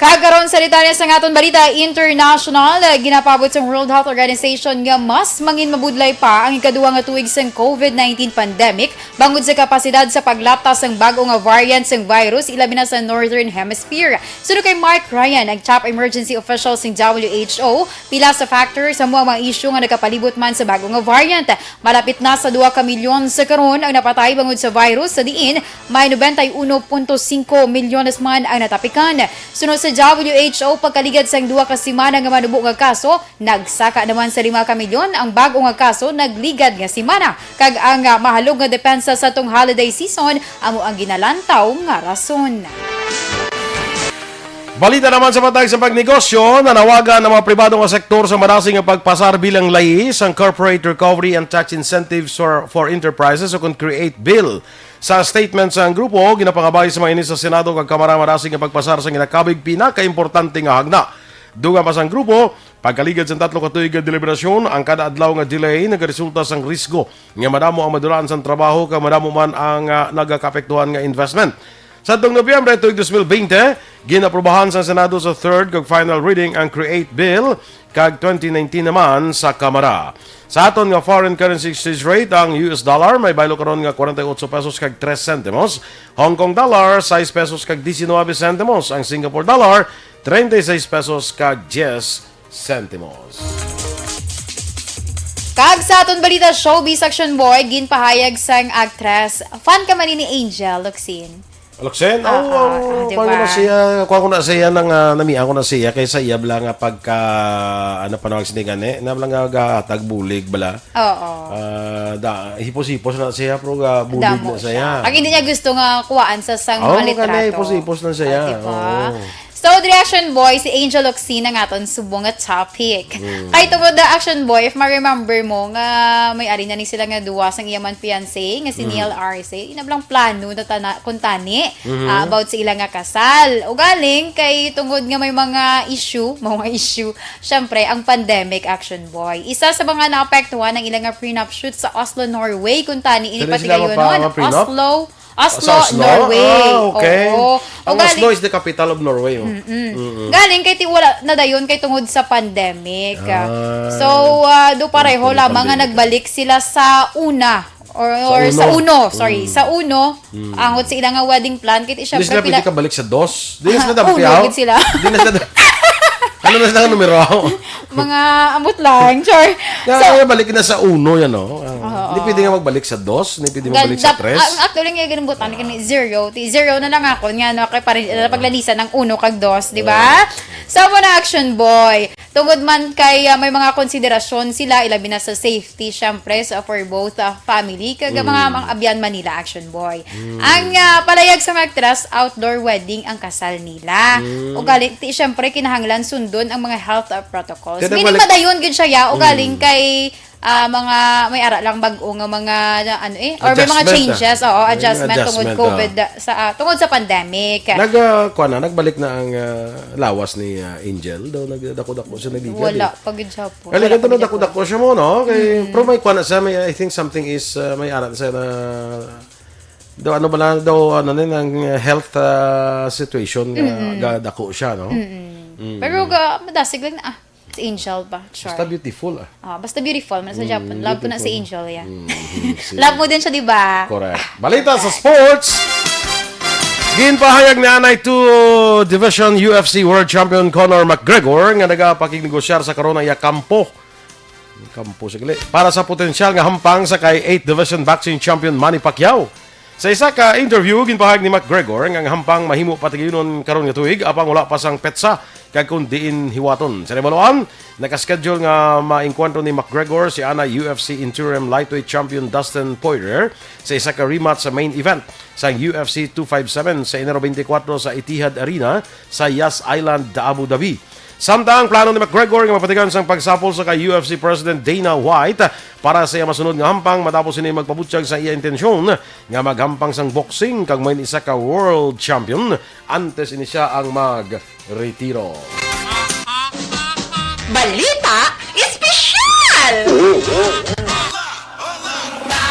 Kag karon sa detalye sang aton balita international, eh, ginapaabot sang World Health Organization nga mas mangin mabudlay pa ang ikaduha nga tuig sang COVID nineteen pandemic bangod sa kapasidad sa paglapta sang bag-o nga variant sang virus, ilabi na sa Northern Hemisphere. Suno kay Mark Ryan, ang top emergency official sang W H O, pila sa factors amo ang mga isyu nga nagapalibot man sa bag-o nga variant. Malapit na sa duha ka milyon sa karon ang napatay bangod sa virus, sa diin may nobenta y uno punto singko milyones man ang natapikan. Suno sa W H O, pagkaligad sang duha ka semana nga manubo nga kaso, nagsaka naman sa lima ka milyon ang bag-o nga kaso nagligad nga semana. Kag ang, ah, mahalog nga depensa sa tong holiday season amo ang ginalantaw nga rason. Balita naman sa matag sa pagnegosyo, nanawagan ang mga pribado nga sektor sa madasig nga pagpasar bilang layi sang Corporate Recovery and Tax Incentives for, for Enterprises o kon CREATE Bill. Sa statement sang grupo, ginapangabay sa mga ini sa Senado kag Kamara madasig nga pagpasar sang ginakabig pinakaimportante nga hagna. Dugang pa sang grupo, pagkaligad sang tatlo ka tuig nga deliberasyon, ang kada adlaw nga delay nagaresulta sang risgo nga madamo ang madulaan sang trabaho kag madamo man ang, ah, nagakaapektuhan nga investment. Sa adtong Nobyembre tuig dos mil bente, ginaprobahan sa Senado sa third kag final reading ang CREATE Bill, kag twenty nineteen naman sa Kamara. Sa aton nga foreign currency exchange rate, ang U S dollar may baylo karon nga kwarenta y otso pesos kag tres sentimos, Hong Kong dollar sais pesos kag diecinuebe sentimos, ang Singapore dollar treinta y seis pesos kag dies sentimos. Kag sa aton balita, showbiz action boy, ginpahayag sang aktres, fan ka man ni Angel, Luxin. Luxin? Ah, Oo, ah, ah, di kuwan ko na ba? siya, kuwan ko na siya nang, ah, namian ko na siya kaysa iya bala nga pagka, ano, panawag sini gani, na bala nga gahatag bulig bala. Oo. Ah, da, hipos-hipos na siya, pero ga bulig Damo na siya. siya. Ang hindi niya gusto nga kuwaan sa sang Oo, mga kani litrato. hipos-hipos na siya. Ah, di ba? Oo. So, the Action Boy, si Angel Locsin ang aton subong nga topic. Mm. Kay tungod na Action Boy, if ma-remember mo, nga may ari na ni sila nga duwa sang iya man fiancé, nga si Mm. Neil Arce, ina blang plano na tana, kung tani, Mhm. ah, about sa ila nga kasal. Ugaling, kay tungod nga may mga issue, mga issue, syempre, ang pandemic, Action Boy. Isa sa mga naapektuhan ang ila nga prenup shoot sa Oslo, Norway, kung tani, ini Dili sila patigayon mapa-, nun, ma-prenup? Oslo, Oslo, Sa Oslo? Norway. Ah, okay. Oo. Ang Ugali- Oslo is the capital of Norway, oh. Mm-mm. Mm-mm. Galing kay ti wala na dayon kay tungod sa pandemic. Ah, So, ah, do pareho tungod lamang nga pandemic. nagbalik sila sa una or, Sa or sa uno. uno, sorry, Mm. sa uno, Mm. angot sa ila nga wedding plan, kay ti Hindi syempre sila pila pwede kabalik sa dos. Hindi sila Ah, dapat uno yaw. gid sila. Hindi na sila da-, Ano na sila numero? Mga ambot lang, char. Nga, So, nga balik na sa uno yan, no? Ah, Oo. hindi pwede nga magbalik sa dos, hindi pwede Gal-, magbalik sa dap-, tres. ang actually nga ginambutan ni zero. Ti zero na lang ako nga, no, kay pare-, Ah. paglalisan ng uno kag dos, di ba? Ah. So, mo na, Action Boy. Tungod man kay, ah, may mga konsiderasyon sila, ilabi na sa safety, syempre, so for both, ah, family, kag Mm. mga, mga abyan Manila, Action Boy. Mm. Ang, ah, palayag sa mga actress, outdoor wedding ang kasal nila. Mm. Ugaling, ti, syempre, kinahanglan sundon ang mga health, ah, protocols. Kaya Meaning, nagbalik- madayon gid siya, ya, ugaling Mm. kay, ah, mga, may ara lang bag-o nga mga, ano eh, or may mga Adjustment, ah. changes, oo, May adjustment tungod adjustment, ah. COVID, ah, sa, ah, tungod sa pandemic. Nag, ah, kuwan na, nagbalik na ang, ah, lawas ni, ah, Angel. Daw nagdako-dako siya, nagligad, Wala eh. pa gid siya po. Kali Wala ganito pa na gid siya po. dako-dako siya mo, no? Kay, Mm. pero may kuwan na siya, may, I think something is, ah, may ara siya na, daw ano ba lang, daw ano na yun, ang, ah, health, ah, situation nga Mm-mm. ga-, dako siya, no? Mm-mm. Mm. Pero ga, madasig lang na, ah, si Angel ba? Char. Basta beautiful, ah. Ah, basta beautiful man sa Mm, Japan. Love ko na si beautiful. Angel, yeah. Mm, mm, si Love mo din siya, di ba? Correct. Balita sa sports. Ginpahayag ni anay two Division U F C World Champion Conor McGregor nga nagapakignegosyar sa karon ang iya kampo. Kampo sa gali. Para sa potensyal nga hampang sa kay eighth Division Boxing Champion Manny Pacquiao. Sa isa ka interview, ginpahayag ni McGregor nga ang hampang mahimo patigayunon karon nga tuig, apang wala pa sang petsa kag kung diin hiwaton. Sa nahibaluan, nakaschedule nga maengkwentro ni McGregor si anay U F C interim lightweight champion Dustin Poirier sa isa ka rematch sa main event sang U F C two five seven sa Enero twenty-four sa Etihad Arena sa Yas Island, Abu Dhabi. Samtang plano ni McGregor nga mapatigayon sang pagsapol sa kay U F C President Dana White para sa iya masunod nga hampang matapos ini magpabutyag sa iya intensyon nga maghampang sang boxing kag may isa ka world champion antes ini siya ang magretiro. Balita Espesyal! La,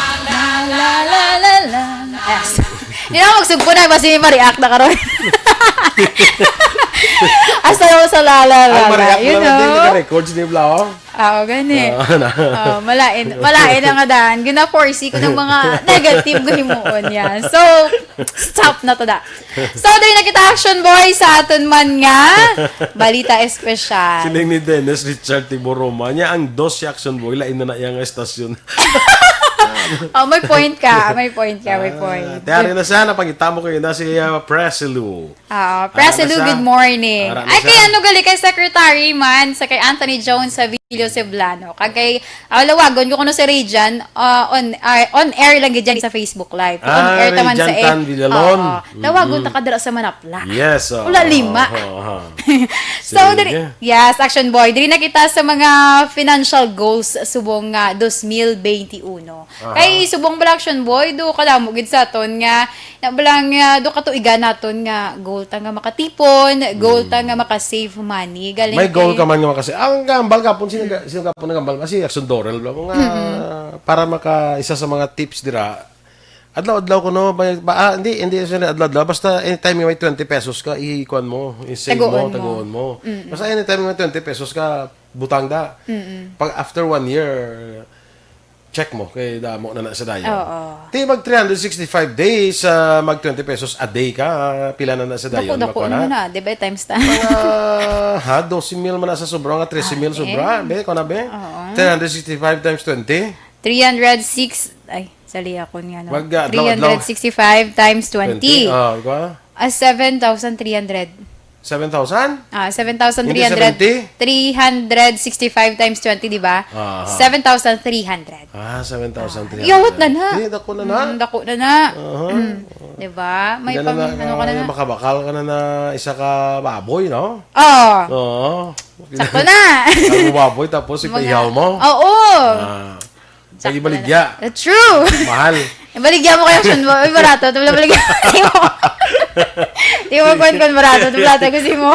la, la, la, la. Yes. Hindi na ako magsugpo na, basi may ma-react na karon. Hasta ako sa la, la, la, Ang la, ma-react you na lang din, know? naka-records ni Blau. Oo, gani. Oo, na. Oo, malain, malain ang adaan. Gina-foresee ko ng mga negative nga himuon yan. So, stop na to da. So, dali na kita, Action Boy, sa aton man nga balita espesyal. Siling ni Dennis Richard Tiboroma, niya ang dos si Action Boy, lain na na iya nga estasyon. Oh, may point ka. May point ka. May Ah, point. tiyari na siya, napangita mo kayo na si, ah, Presilu. Ah, Ano Presilu, na siya? Good morning. Ano na Ay, kay siya? ano gali kay Secretary man, sa kay Anthony Jones sa Villo Ceblano. Kag kay, ah, lawagon ko kuno si Ray Jan, ah, on, ah, on air lang gid dyan sa Facebook Live. On Ah, air Ray taman Jan sa eh. Tan Villalon. Oo. Lawagon Mm-mm. ta ka dira sa Manapla. Yes, oo. Wala lima. Oo, oo. So, Sige. diri, yes, Action Boy. Diri na kita sa mga financial goals subong nga dos mil benti uno. Aha. Kay subong bala, Action Boy, do kadamo gid sa aton nga, na bala nga, do katuigan naton nga goal ta nga makatipon, goal ta Mm. nga maka-save money. Galing May goal kay ka man nga makasi-, ang gambal kapon, sino ga-, sino kapon nagambal? Kasi Action Dorel, bala mo nga, Mm-mm. para maka, isa sa mga tips dira, adlaw-adlaw ko, no, ba, ba, ah, hindi, hindi, sorry, adlaw-adlaw, basta anytime may twenty pesos ka, ikuan mo, i-save mo, Taguon mo. taguon mo. Mm-mm. Basta anytime may twenty pesos ka, butang da. Mm-mm. Pag after one year, check mo, kay damo na na sa dayon. Oo. Ti, mag three hundred sixty-five days, ah, mag twenty pesos a day ka, pila na na sa dayon, Dako-dako makuha na na. na, di ba, times ta? Mga, ha, dosi mil man na sa sobra, nga trese mil Ah, sobra. eh. Be, kuha na, be. Oo. Three hundred sixty-five times twenty. Three hundred six, ay, sali ako nga, no? Mag, ah, adlaw-adlaw. Three hundred sixty-five times twenty. Twenty, ah, kuha. Ah, seven thousand three hundred. Seven thousand? Ah, seven thousand three hundred. Hindi seventy? Three hundred sixty-five times twenty, di ba? Ah. Seven thousand three hundred. Ah, seven thousand three hundred. Ah, yawat na na. Hindi, dako na na. Mm, dako na na. Aha. Mm. Diba? May Hindi na pang, na, ano ka na na. Makabakal ka na na isa ka baboy, no? Oh, Oo. sakto na. Ang baboy, tapos Mga- ipaihaw mo. Oo. Ah. Pag ibaligya. That's true. Mahal. Ibaligya mo kaya siya. Uy, barato. Ito wala baligya. Di mo. Di mo kuwan kuwan barato. Ito wala tayo kasi mo.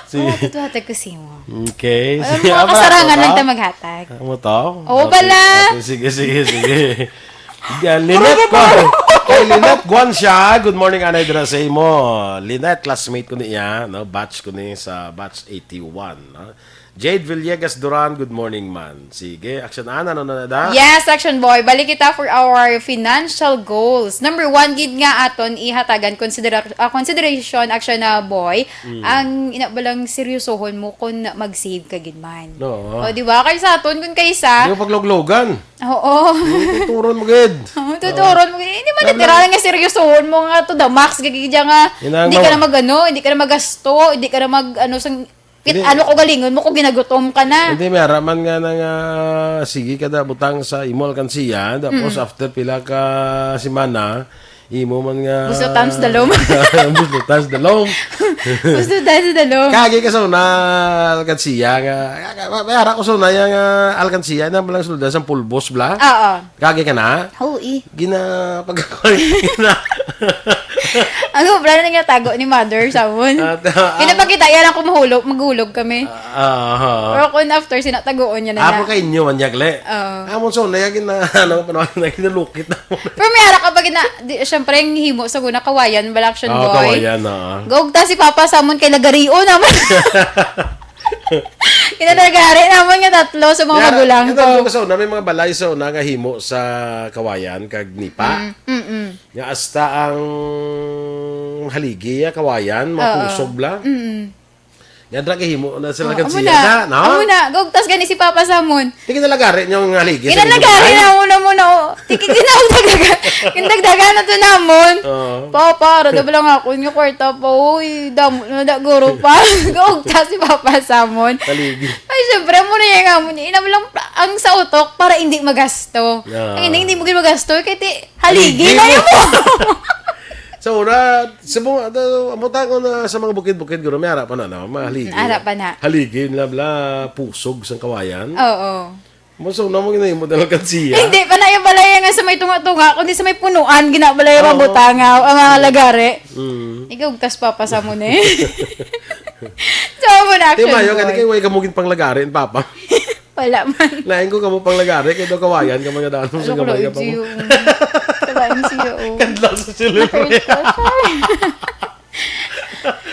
Si, Oo, ito wala tayo kasi mo. okay. Alam Sige, mo, ah, kasarangan barato lang ka? tayo maghatag. Amo to? Oo, pala. Ate, sige, sige, sige. Yan, Lynette Guan. Kay Lynette Guan siya. Good morning, anay dira sa imo. Lynette, classmate ko niya, no? Batch ko ni sa batch eighty-one, no? Jade Villegas Duran, good morning, man. Sige, action, Ana, ano na da? Yes, Action Boy. Balik kita for our financial goals. Number one, gid nga aton ihatagan considera- ah, consideration, Action na Boy, ang ina balang seryosohon mo kung mag-save ka gid man. Oo. O, di ba? Kay sa aton, kung kaysa, Di mo pagloglogan. Oo. Tuturon mo gid. Tuturon mo. Hindi man natira lang nga seryosohon mo nga to the max. Gagigya nga, Yun ang hindi ka mawa- na mag ano, hindi ka na magasto, hindi ka na mag ano, sang, pit, Hindi. Ano ko galingon mo kung ginagutom ka na. Hindi, may ara man nga na nga, sige ka da, butang sa imo alkansiya, tapos after pila ka semana, imo man nga Buslotan sa dalom. Buslotan sa dalom. Gusto tayo sa dalom. Kagi ka sa una, alkansiya nga, may ara ko sa una, yung ah, alkansiya, na lang sulda sa pulbos, bla? Oo. Kagi ka na? Oo, eh. Ginapagkakuha na. Ang sobra na nga tago ni mother, sabon. At, ah, Pinapakita, yan ako mahulog, maghulog kami. Ah, Pero kung after, sinatagoon niya na Apo na. Kay inyo, manyag le. Oo. Amon sa una, yung na, ano, ano, na ginalukit na mo. Pero may ara ka pag na, di, syempre, yung himo sa una, kawayan, bala Action Oo, Boy. Kawayan, oo. Gaugta si Papa Samon kay lagarion naman. Kinalagari naman nga tatlo sa mga Kaya, magulang ito, ko. Sa una, may mga balay sa una nga himo sa kawayan, kag nipa. Mm, mm, mm. Nga hasta ang haligi, ah, kawayan, mga Oo. Pusog bla. Mm. Yan ra kahimo na sila Oh, kan amo siya na. na, no? Amo na. Gaugtas gani si Papa Samon. Di kinalagari niyo nga haligi. sa Kinalagari inyong na muna muna. Oh. Tiki kinagdaga. Kinagdaga na to namon. Oo. Papa, para daw lang ako yung kwarta pa. Uy, damo na da guro pa. Gaugtas si Papa Samon. Haligi. Ay, syempre, mo na yung amo niya. Inam lang ang sa utok para hindi magasto. Yeah. Ang hindi, hindi mo gid magasto. Kaya ti, haligi Haligi na mo. Yun mo. Sa una, sa mga, ano, ang butang ko na sa mga bukid-bukid, guro, may ara pa na, no? Mahaligi. Mm, ara pa na. Haligi, bla, bla, pusog sang kawayan. Oo. Mo sa una mo ginahimo na alkansiya. Hindi pa na yung balaya nga sa may tunga-tunga, kundi sa may punuan, ginabalaya Oo. Mabutanga, ang mga lagari. Mm. Ikaw, tas Papa Samon eh. So, mo na Di Action mayo, Boy. kani kay way kamo gid panglagari, papa. Wala man. Lain ko kamo panglagari, kay daw kawayan ka mga danon sa Ano ko gamay na ka pa mo. yung Kawayan siya, oh. Kadlaw sa silver. Na-hurt ko siya.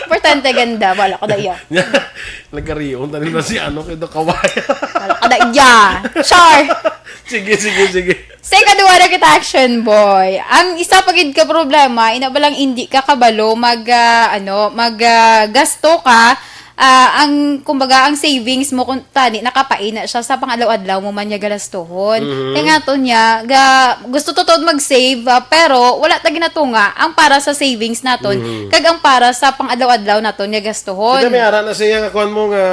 Importante, ganda. Wala ko na iya. Lagarion, tanin na si ano, kay daw kawayan. Wala ko na iya. Sure. Sige, sige, sige. Sa ikaduha na kita, Action Boy. Ang isa pa gid ka problema, ina ba lang hindi ka kabalo mag, ah, ano, mag, ah, gasto ka, ah, ang, kumbaga, ang savings mo, kung tani, nakapain na siya sa pang-adlaw-adlaw mo man niya galastuhon. Mhm. Kaya nga to niya, ga, gusto to, to mag-save, ah, pero wala ta ginatunga ang para sa savings naton, Mhm. kag ang para sa pang-adlaw-adlaw naton nga gastuhon. Kita may ara na siya nga kuan mo nga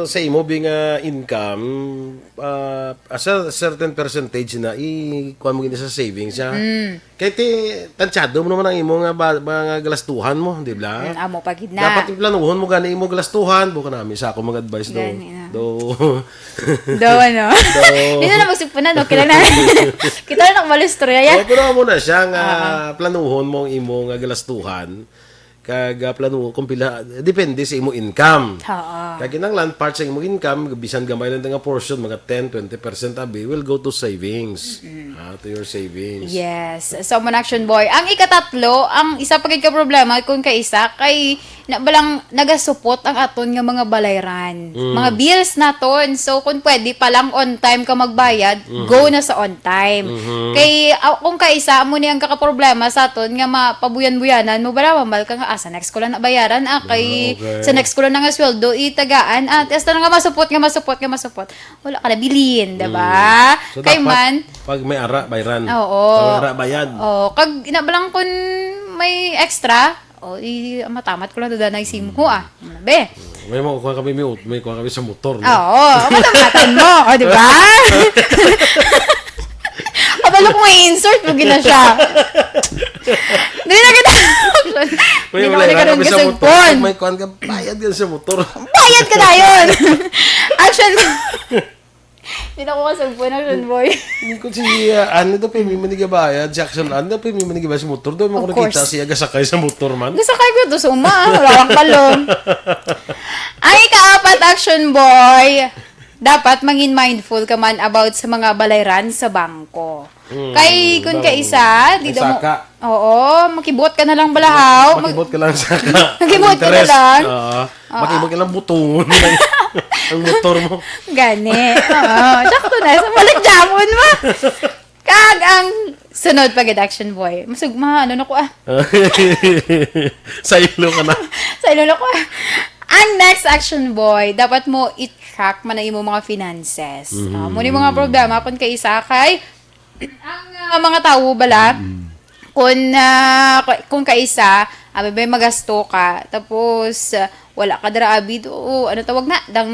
sa imo bi nga income, ah, asa certain percentage na i kuan mo gini sa savings siya. Mm. Kay ti tansyado mo naman ang imo nga ba, mga galastuhan mo, di ba? Mm, amo pa gid na. Dapat iplanuhon mo gani imo galastuhan, buka nami sa ako mag-advise do. Gani na. Do. Daw ano? Do. Hindi na magsipunan, okay lang na. Kita na nakabalos istorya yan. Oh, pero amo na siya nga Ah. planuhon mo ang imo nga galastuhan. Kag ah, planuhon kung pila, depende sa imo income. Oo. Kag kinahanglan part sa imo income, bisan gamay lang nga portion, mga ten, twenty percent abi will go to savings. Ah, to your savings. Yes. So, mo na Action Boy. Ang ikatatlo, ang isa pa gid ka problema kung kaisa kay na balang nagasupot ang aton nga mga balayran. Mm. Mga bills naton. So, kung pwede pa lang on time ka magbayad, Mhm. go na sa on time. Mhm. Kay ah, kung kaisa mo ni ang kakaproblema sa aton nga mapabuyan-buyanan mo, bala mambal ka nga, ah, sa next ko lang na bayaran, ah, kay Ah, okay. sa next ko lang na nga sweldo, itagaan, ah, hasta na nga masupot, nga masupot, nga masupot. Wala ka na bilin, diba? So, Kay dapat, man, pag may ara, bayran. Oo. Pag may ara, bayad. Oh, kag ina ba lang kun may extra, oh, i matamat ko lang dada na isim ko ah. Ano be? May mo kuha kami, may, ut- may kuha kami sa motor, no? Oo, matamatan mo, oh, di ba? Kabalo Kung may insert mo gina siya. Dili na kita. Dili na kita kami sa motor. May kuan ka, bayad ka sa motor. Bayad ka dayon. Action. Di na ko kasugpon, Action Boy. Hindi ko si, ah, ano daw, pwede mo nigabayad, si Action, ano daw, pwede mo nigabayad sa motor, daw mo ko nakita siya gasakay sa motor man. Gasakay ko to sa uma, ah. Wala lang kalong. Ang ikaapat, Action Boy, dapat mangin mindful ka man about sa mga balayran sa bangko. Mm, kay kun kaisa, di daw mo, oo, makibot ka na lang balahaw. Makibot ka lang sa ka. Makibot ka na lang. Oo. Makibot ka lang butongon ang motor mo. Gani. Oo. Sakto na. Sa balik jamon mo. Kag ang sunod pa gid, Action Boy. Masug-, ma-, ano na ko, ah. Sa ilo ka na. Sa ilo na ko, ah. Ang next, Action Boy, dapat mo i-track man ang imong mga finances. Ah, mo ni mga problema kung kaisa kay ang, ah, mga tawo bala, kung, ah, ku-, kung kaisa, abi, may magasto ka, tapos, ah, wala ka dira, abi, do, ano tawag na? Dang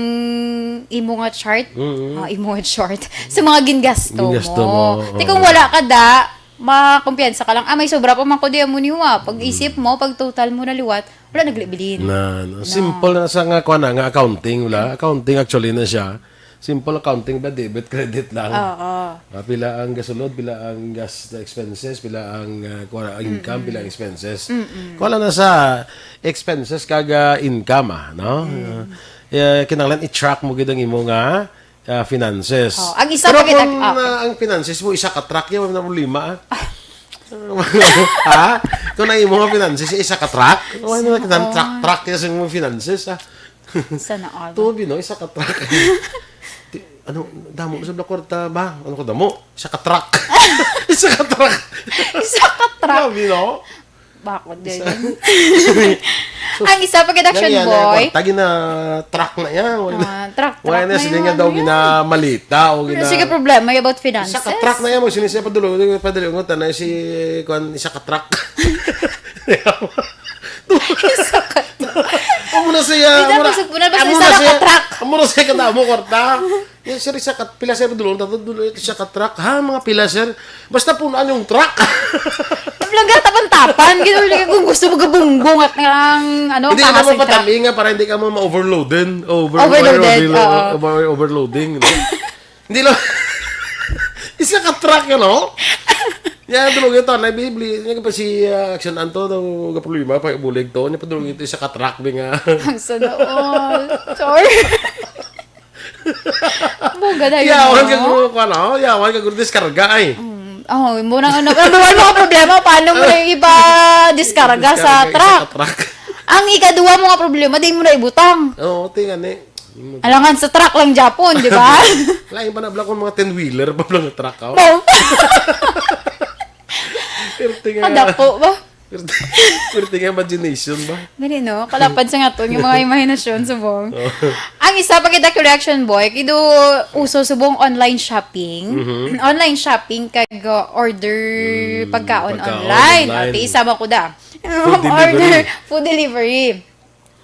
imo nga chart? Mm-mm. Ah, imo nga chart. Sa mga gingasto mo. Gingasto mo, oo. Di kung wala ka da, makumpiyansa ka lang, "Ah, may sobra pa man ko di amo ni wa." Pag isip mo, pag total mo na liwat, wala naglibilin. Na, na, simple na sa nga, kuwan na, nga accounting, wala? Accounting actually na siya. Simple accounting ba? Debit, credit lang. Oo. Ah, pila ang gasulod, pila ang gas expenses, pila ang, ah, kuwan, ang income, pila ang expenses. Mm-mm. Kuwan lang na sa expenses kag, ah, income, ah, no? Mm. Ah, eh, kinahanglan i-track mo gid ang imo nga, ah, finances. Oh, ang isa pa gid, kung, ah, ang finances mo, isa ka truck, yan, wala na problema, ah. Ha? Kung ang imo nga finances, isa ka truck? Wala na kita truck, truck, yan sa imong finances, ah. Sana all. Tubi, no? Isa ka truck. Di, ano, damo sa bla kwarta ba? Ano ka damo? Isa ka truck. Isa ka truck. Isa ka truck. Grabe, no? Bakod din. Ang isa pa gid, Action Boy. Tagi na truck na yan. Ah, truck, truck na yan. Wala na sila nga daw ginamalita o gina-, sige, problema about finances. Isa ka truck na yan. Magsinis siya padulong, padulong, na si, kuwan, isa ka truck. Isa ka truck. Amo na siya, amo na, amo na siya, amo na siya kadamo kwarta. Yes, sir, isa ka, pila, sir, dulong, tato, dulong, isa ka truck. Ha, mga pila, sir? Basta punan yung truck. Talaga, tapan-tapan. Gino, kung gusto mo gabunggong at ang, ano, hindi ka mo patami nga para hindi ka mo ma-overloaded. Over-, overloaded, over-, oo. Over-, overloading, no? Hindi lang. Isa ka truck, you know? Yan, tulog ito. Naibibli. Yan pa si, ah, Action Anto, daw, ga problema, pa bulig to. Yan pa tulog ito, isa ka truck, di nga. Ang sana all. Sorry. Buga na yun, yawan ka no? Guro, kuwan, oh. Yawan ka guro, diskarga, ay. Mm. Oh, mo na, ano, ano, ano ang problema? Paano mo na yung iba diskarga sa truck? Diskarga, isa ka truck. Ang ikaduha mo nga problema, di mo na ibutang. Oo, tingnan eh. Alangan sa truck lang, Japon, di ba? Lain pa na, bla, kung mga ten-wheeler pa lang nga truck, oh. Wow. Pirti nga. Kadako ba? Pirti, pirti nga imagination ba? Gani, no? Kalapad sa nga to, yung mga imahinasyon, subong. Oh. Ang isa pa kita, correction, boy, kido uso subong online shopping. Mhm. Online shopping kag, uh, order, mm, pagkaon, pagkaon online. Online. Okay, isa ba ko da? Food delivery. Order, food delivery.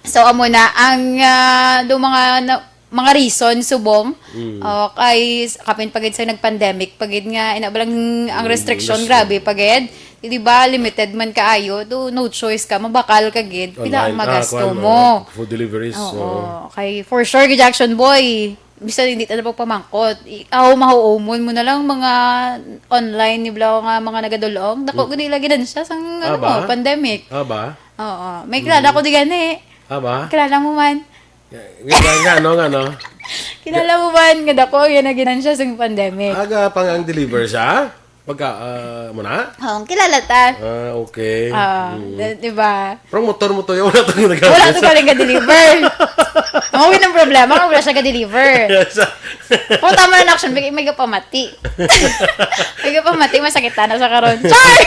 So, amo na ang, ah, do mga na, mga reason subong. Mm. Oh, kay s-, kapin pa gid sa nag-pandemic pa gid nga ina ba lang ang, mm, restriction, grabe pa gid. Di ba, limited man kaayo, do no choice ka, mabakal ka gid. Pila ang magasto mo? Online, ah, kuwan, oh, food deliveries, oo. Kay for sure gid, Action Boy, bisan hindi ta na pagpamangkot, i-, aw, mahuumon mo na lang mga online ni bla nga mga nagadulong. Dako gid nila ginansya sang, ano mo, pandemic. Ah, ba? Oo. May kilala ko di gani. Ah, ba? Kilala mo man. Nga, nga, nga, ano, nga, ano? Kilala mo man nga dako ang iyang ginansya sa pandemic? Aga pang ang deliver siya? Pagka, ah, mo na? Oo, kilala ta. Ah, okay. Ah, di, di ba? Pero motor mo to, yung wala to nag-, wala to galing ka-deliver. Ang uwi ng problema, kung wala siya ka-deliver. Yes. Kung tama na action, may, may kapamati. May kapamati, masakit na sa karon. Char!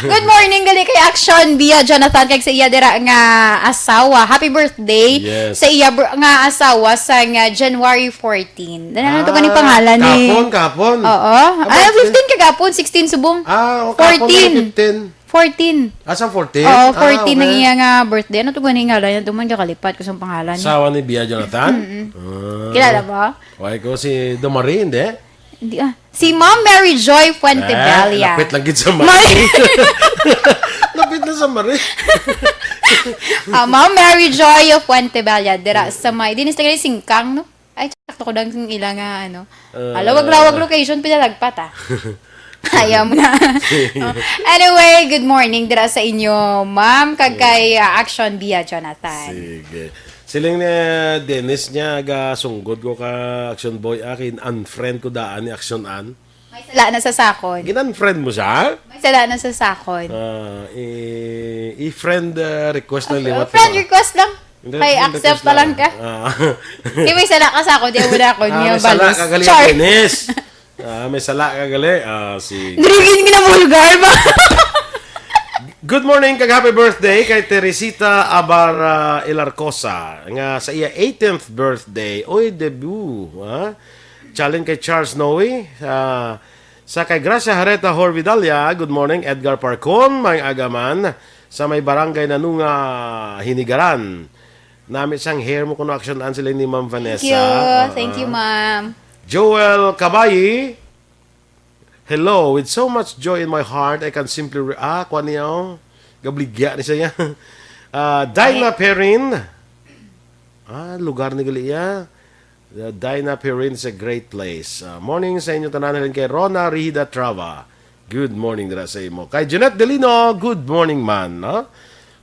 Good morning, gali kay Action Bia Jonathan, kag sa iya dira nga asawa. Happy birthday, yes, sa iya br-, nga asawa sa nga January fourteen. Ano, ano to gani pangalan ni? Kahapon, kahapon. Oo. Ah, ay, fifteen kagapon, sixteen subong. Ah, o, kahapon, fourteen. Fifteen. Fourteen. Ah, sa fourteen? Oo, ah, fourteen ang iya nga birthday. Ano to gani ngalan niya? Duman ka kalipat ko sa pangalan niya. Asawa ni Bia Jonathan? Mm-mm. Ah. Kilala mo? Why ko si Domarie, hindi? Di, ah. Si Ma'am Mary Joy Fuentebella. Ah, lapit lang gid sa Mari. Mari- Lapit lang sa Mari. Ah, Ma'am Mary Joy of Fuentebella, dira sa may, dinis na singkang, no? Ay, sakto ko lang yung ila nga, ano. Ah. Lawag-lawag location, pinalagpat, ah. Ayaw mo na. Oh. Anyway, good morning dira sa inyo, ma'am, kag kay, ah, Action Bia Jonathan. Sige. Siling ni Dennis niya, ga sunggod ko ka Action Boy, ah, kay unfriend ko daan ni Action An. May sala na sa sakon. Gin-unfriend mo siya? May sala na sa sakon. Ah, i-, i-friend, ah, request lang liwat Friend mo. Request lang. Hindi, kay friend accept request pa lang lang. Ka. Ah. Kay may sala ka sa ako, di mo na ako Ah, niya may sala balos. Ka gali, Char. Dennis. Ah, may sala ka gali. Ah, si Dili gid ginamulgar ba? Good morning kag happy birthday kay Teresita Abar, ah, Ilarcosa nga sa iya eighteenth birthday. Oy, debut, ha? Challenge kay Charles Noe. Ah, sa kay Gracia Hareta Horvidalia, good morning, Edgar Parcon, may agaman sa may barangay Nanunga, Hinigaran. Nami sang hair mo kuno Action An sila ni Ma'am Vanessa. Thank you. Thank you, ah, ma'am. Joel Kabayi, "Hello, with so much joy in my heart, I can simply re-," ah, kuan niya, oh. Gabligya ni siya. Ah, Dina Ay. Perrin. Ah, lugar ni gali iya. The Dina Perrin is a great place. Ah, morning sa inyo tanan, halin kay Rona Rihida Trava. Good morning dira sa imo. Kay Jeanette Delino, good morning man, no?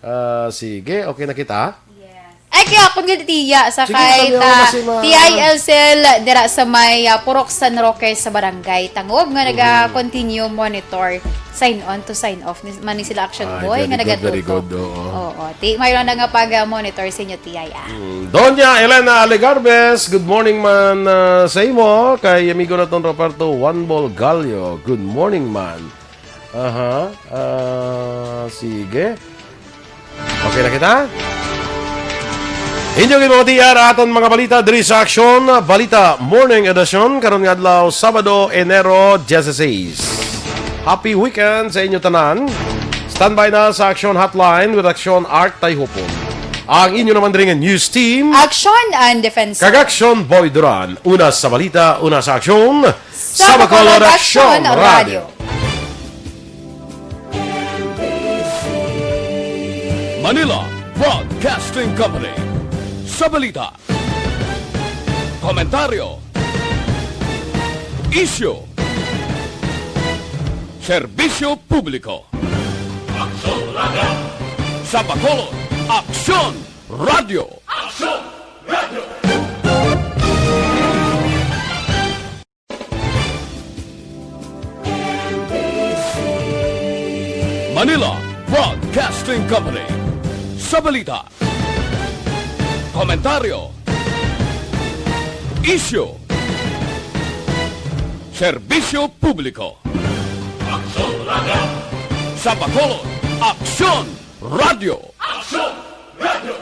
Ah, sige, okay na kita? Yes. Ay, kaya akong gitiya sa Sige, kay sabi mo, ta, kasi ma- T I L cell dira sa may, ah, Purok San Roque sa Barangay Tangub nga Mm. naga-continue monitor. Sign on to sign off ni, man ni sila Action Ay, Boy very nga good, very nagatutok. Good, oo. Oo, ti, mayroon na nga pag, ah, monitor sa inyo, T I A. Mm. Doña Elena Alegarbes, good morning man, ah, sa imo. Kay amigo naton Roberto Juan Bolgallo, good morning man. Aha, ah, sige. Okay na kita? Inyo ginpamatian aton mga balita diri sa Aksyon Balita Morning Edition karon nga adlaw, Sabado, Enero dieciséis. Happy weekend sa inyo tanan. Standby na sa Aksyon Hotline with Aksyon Art Tayhupon. Ang inyo naman diri nga news team, Aksyon and Defense. Kag Aksyon Boy Duran. Una sa balita, una sa aksyon. Sa Bacolod Aksyon Radio. Manila Broadcasting Company. Sa balita, komentaryo, isyu, serbisyo publiko. Aksyon Radio. Sa Bacolod, Aksyon Radio. Aksyon Radio. Manila Broadcasting Company. Sa balita, komentaryo, isyu, serbisyo publiko. Aksyon Radio. Sa Bacolod, Aksyon Radio. Aksyon Radio.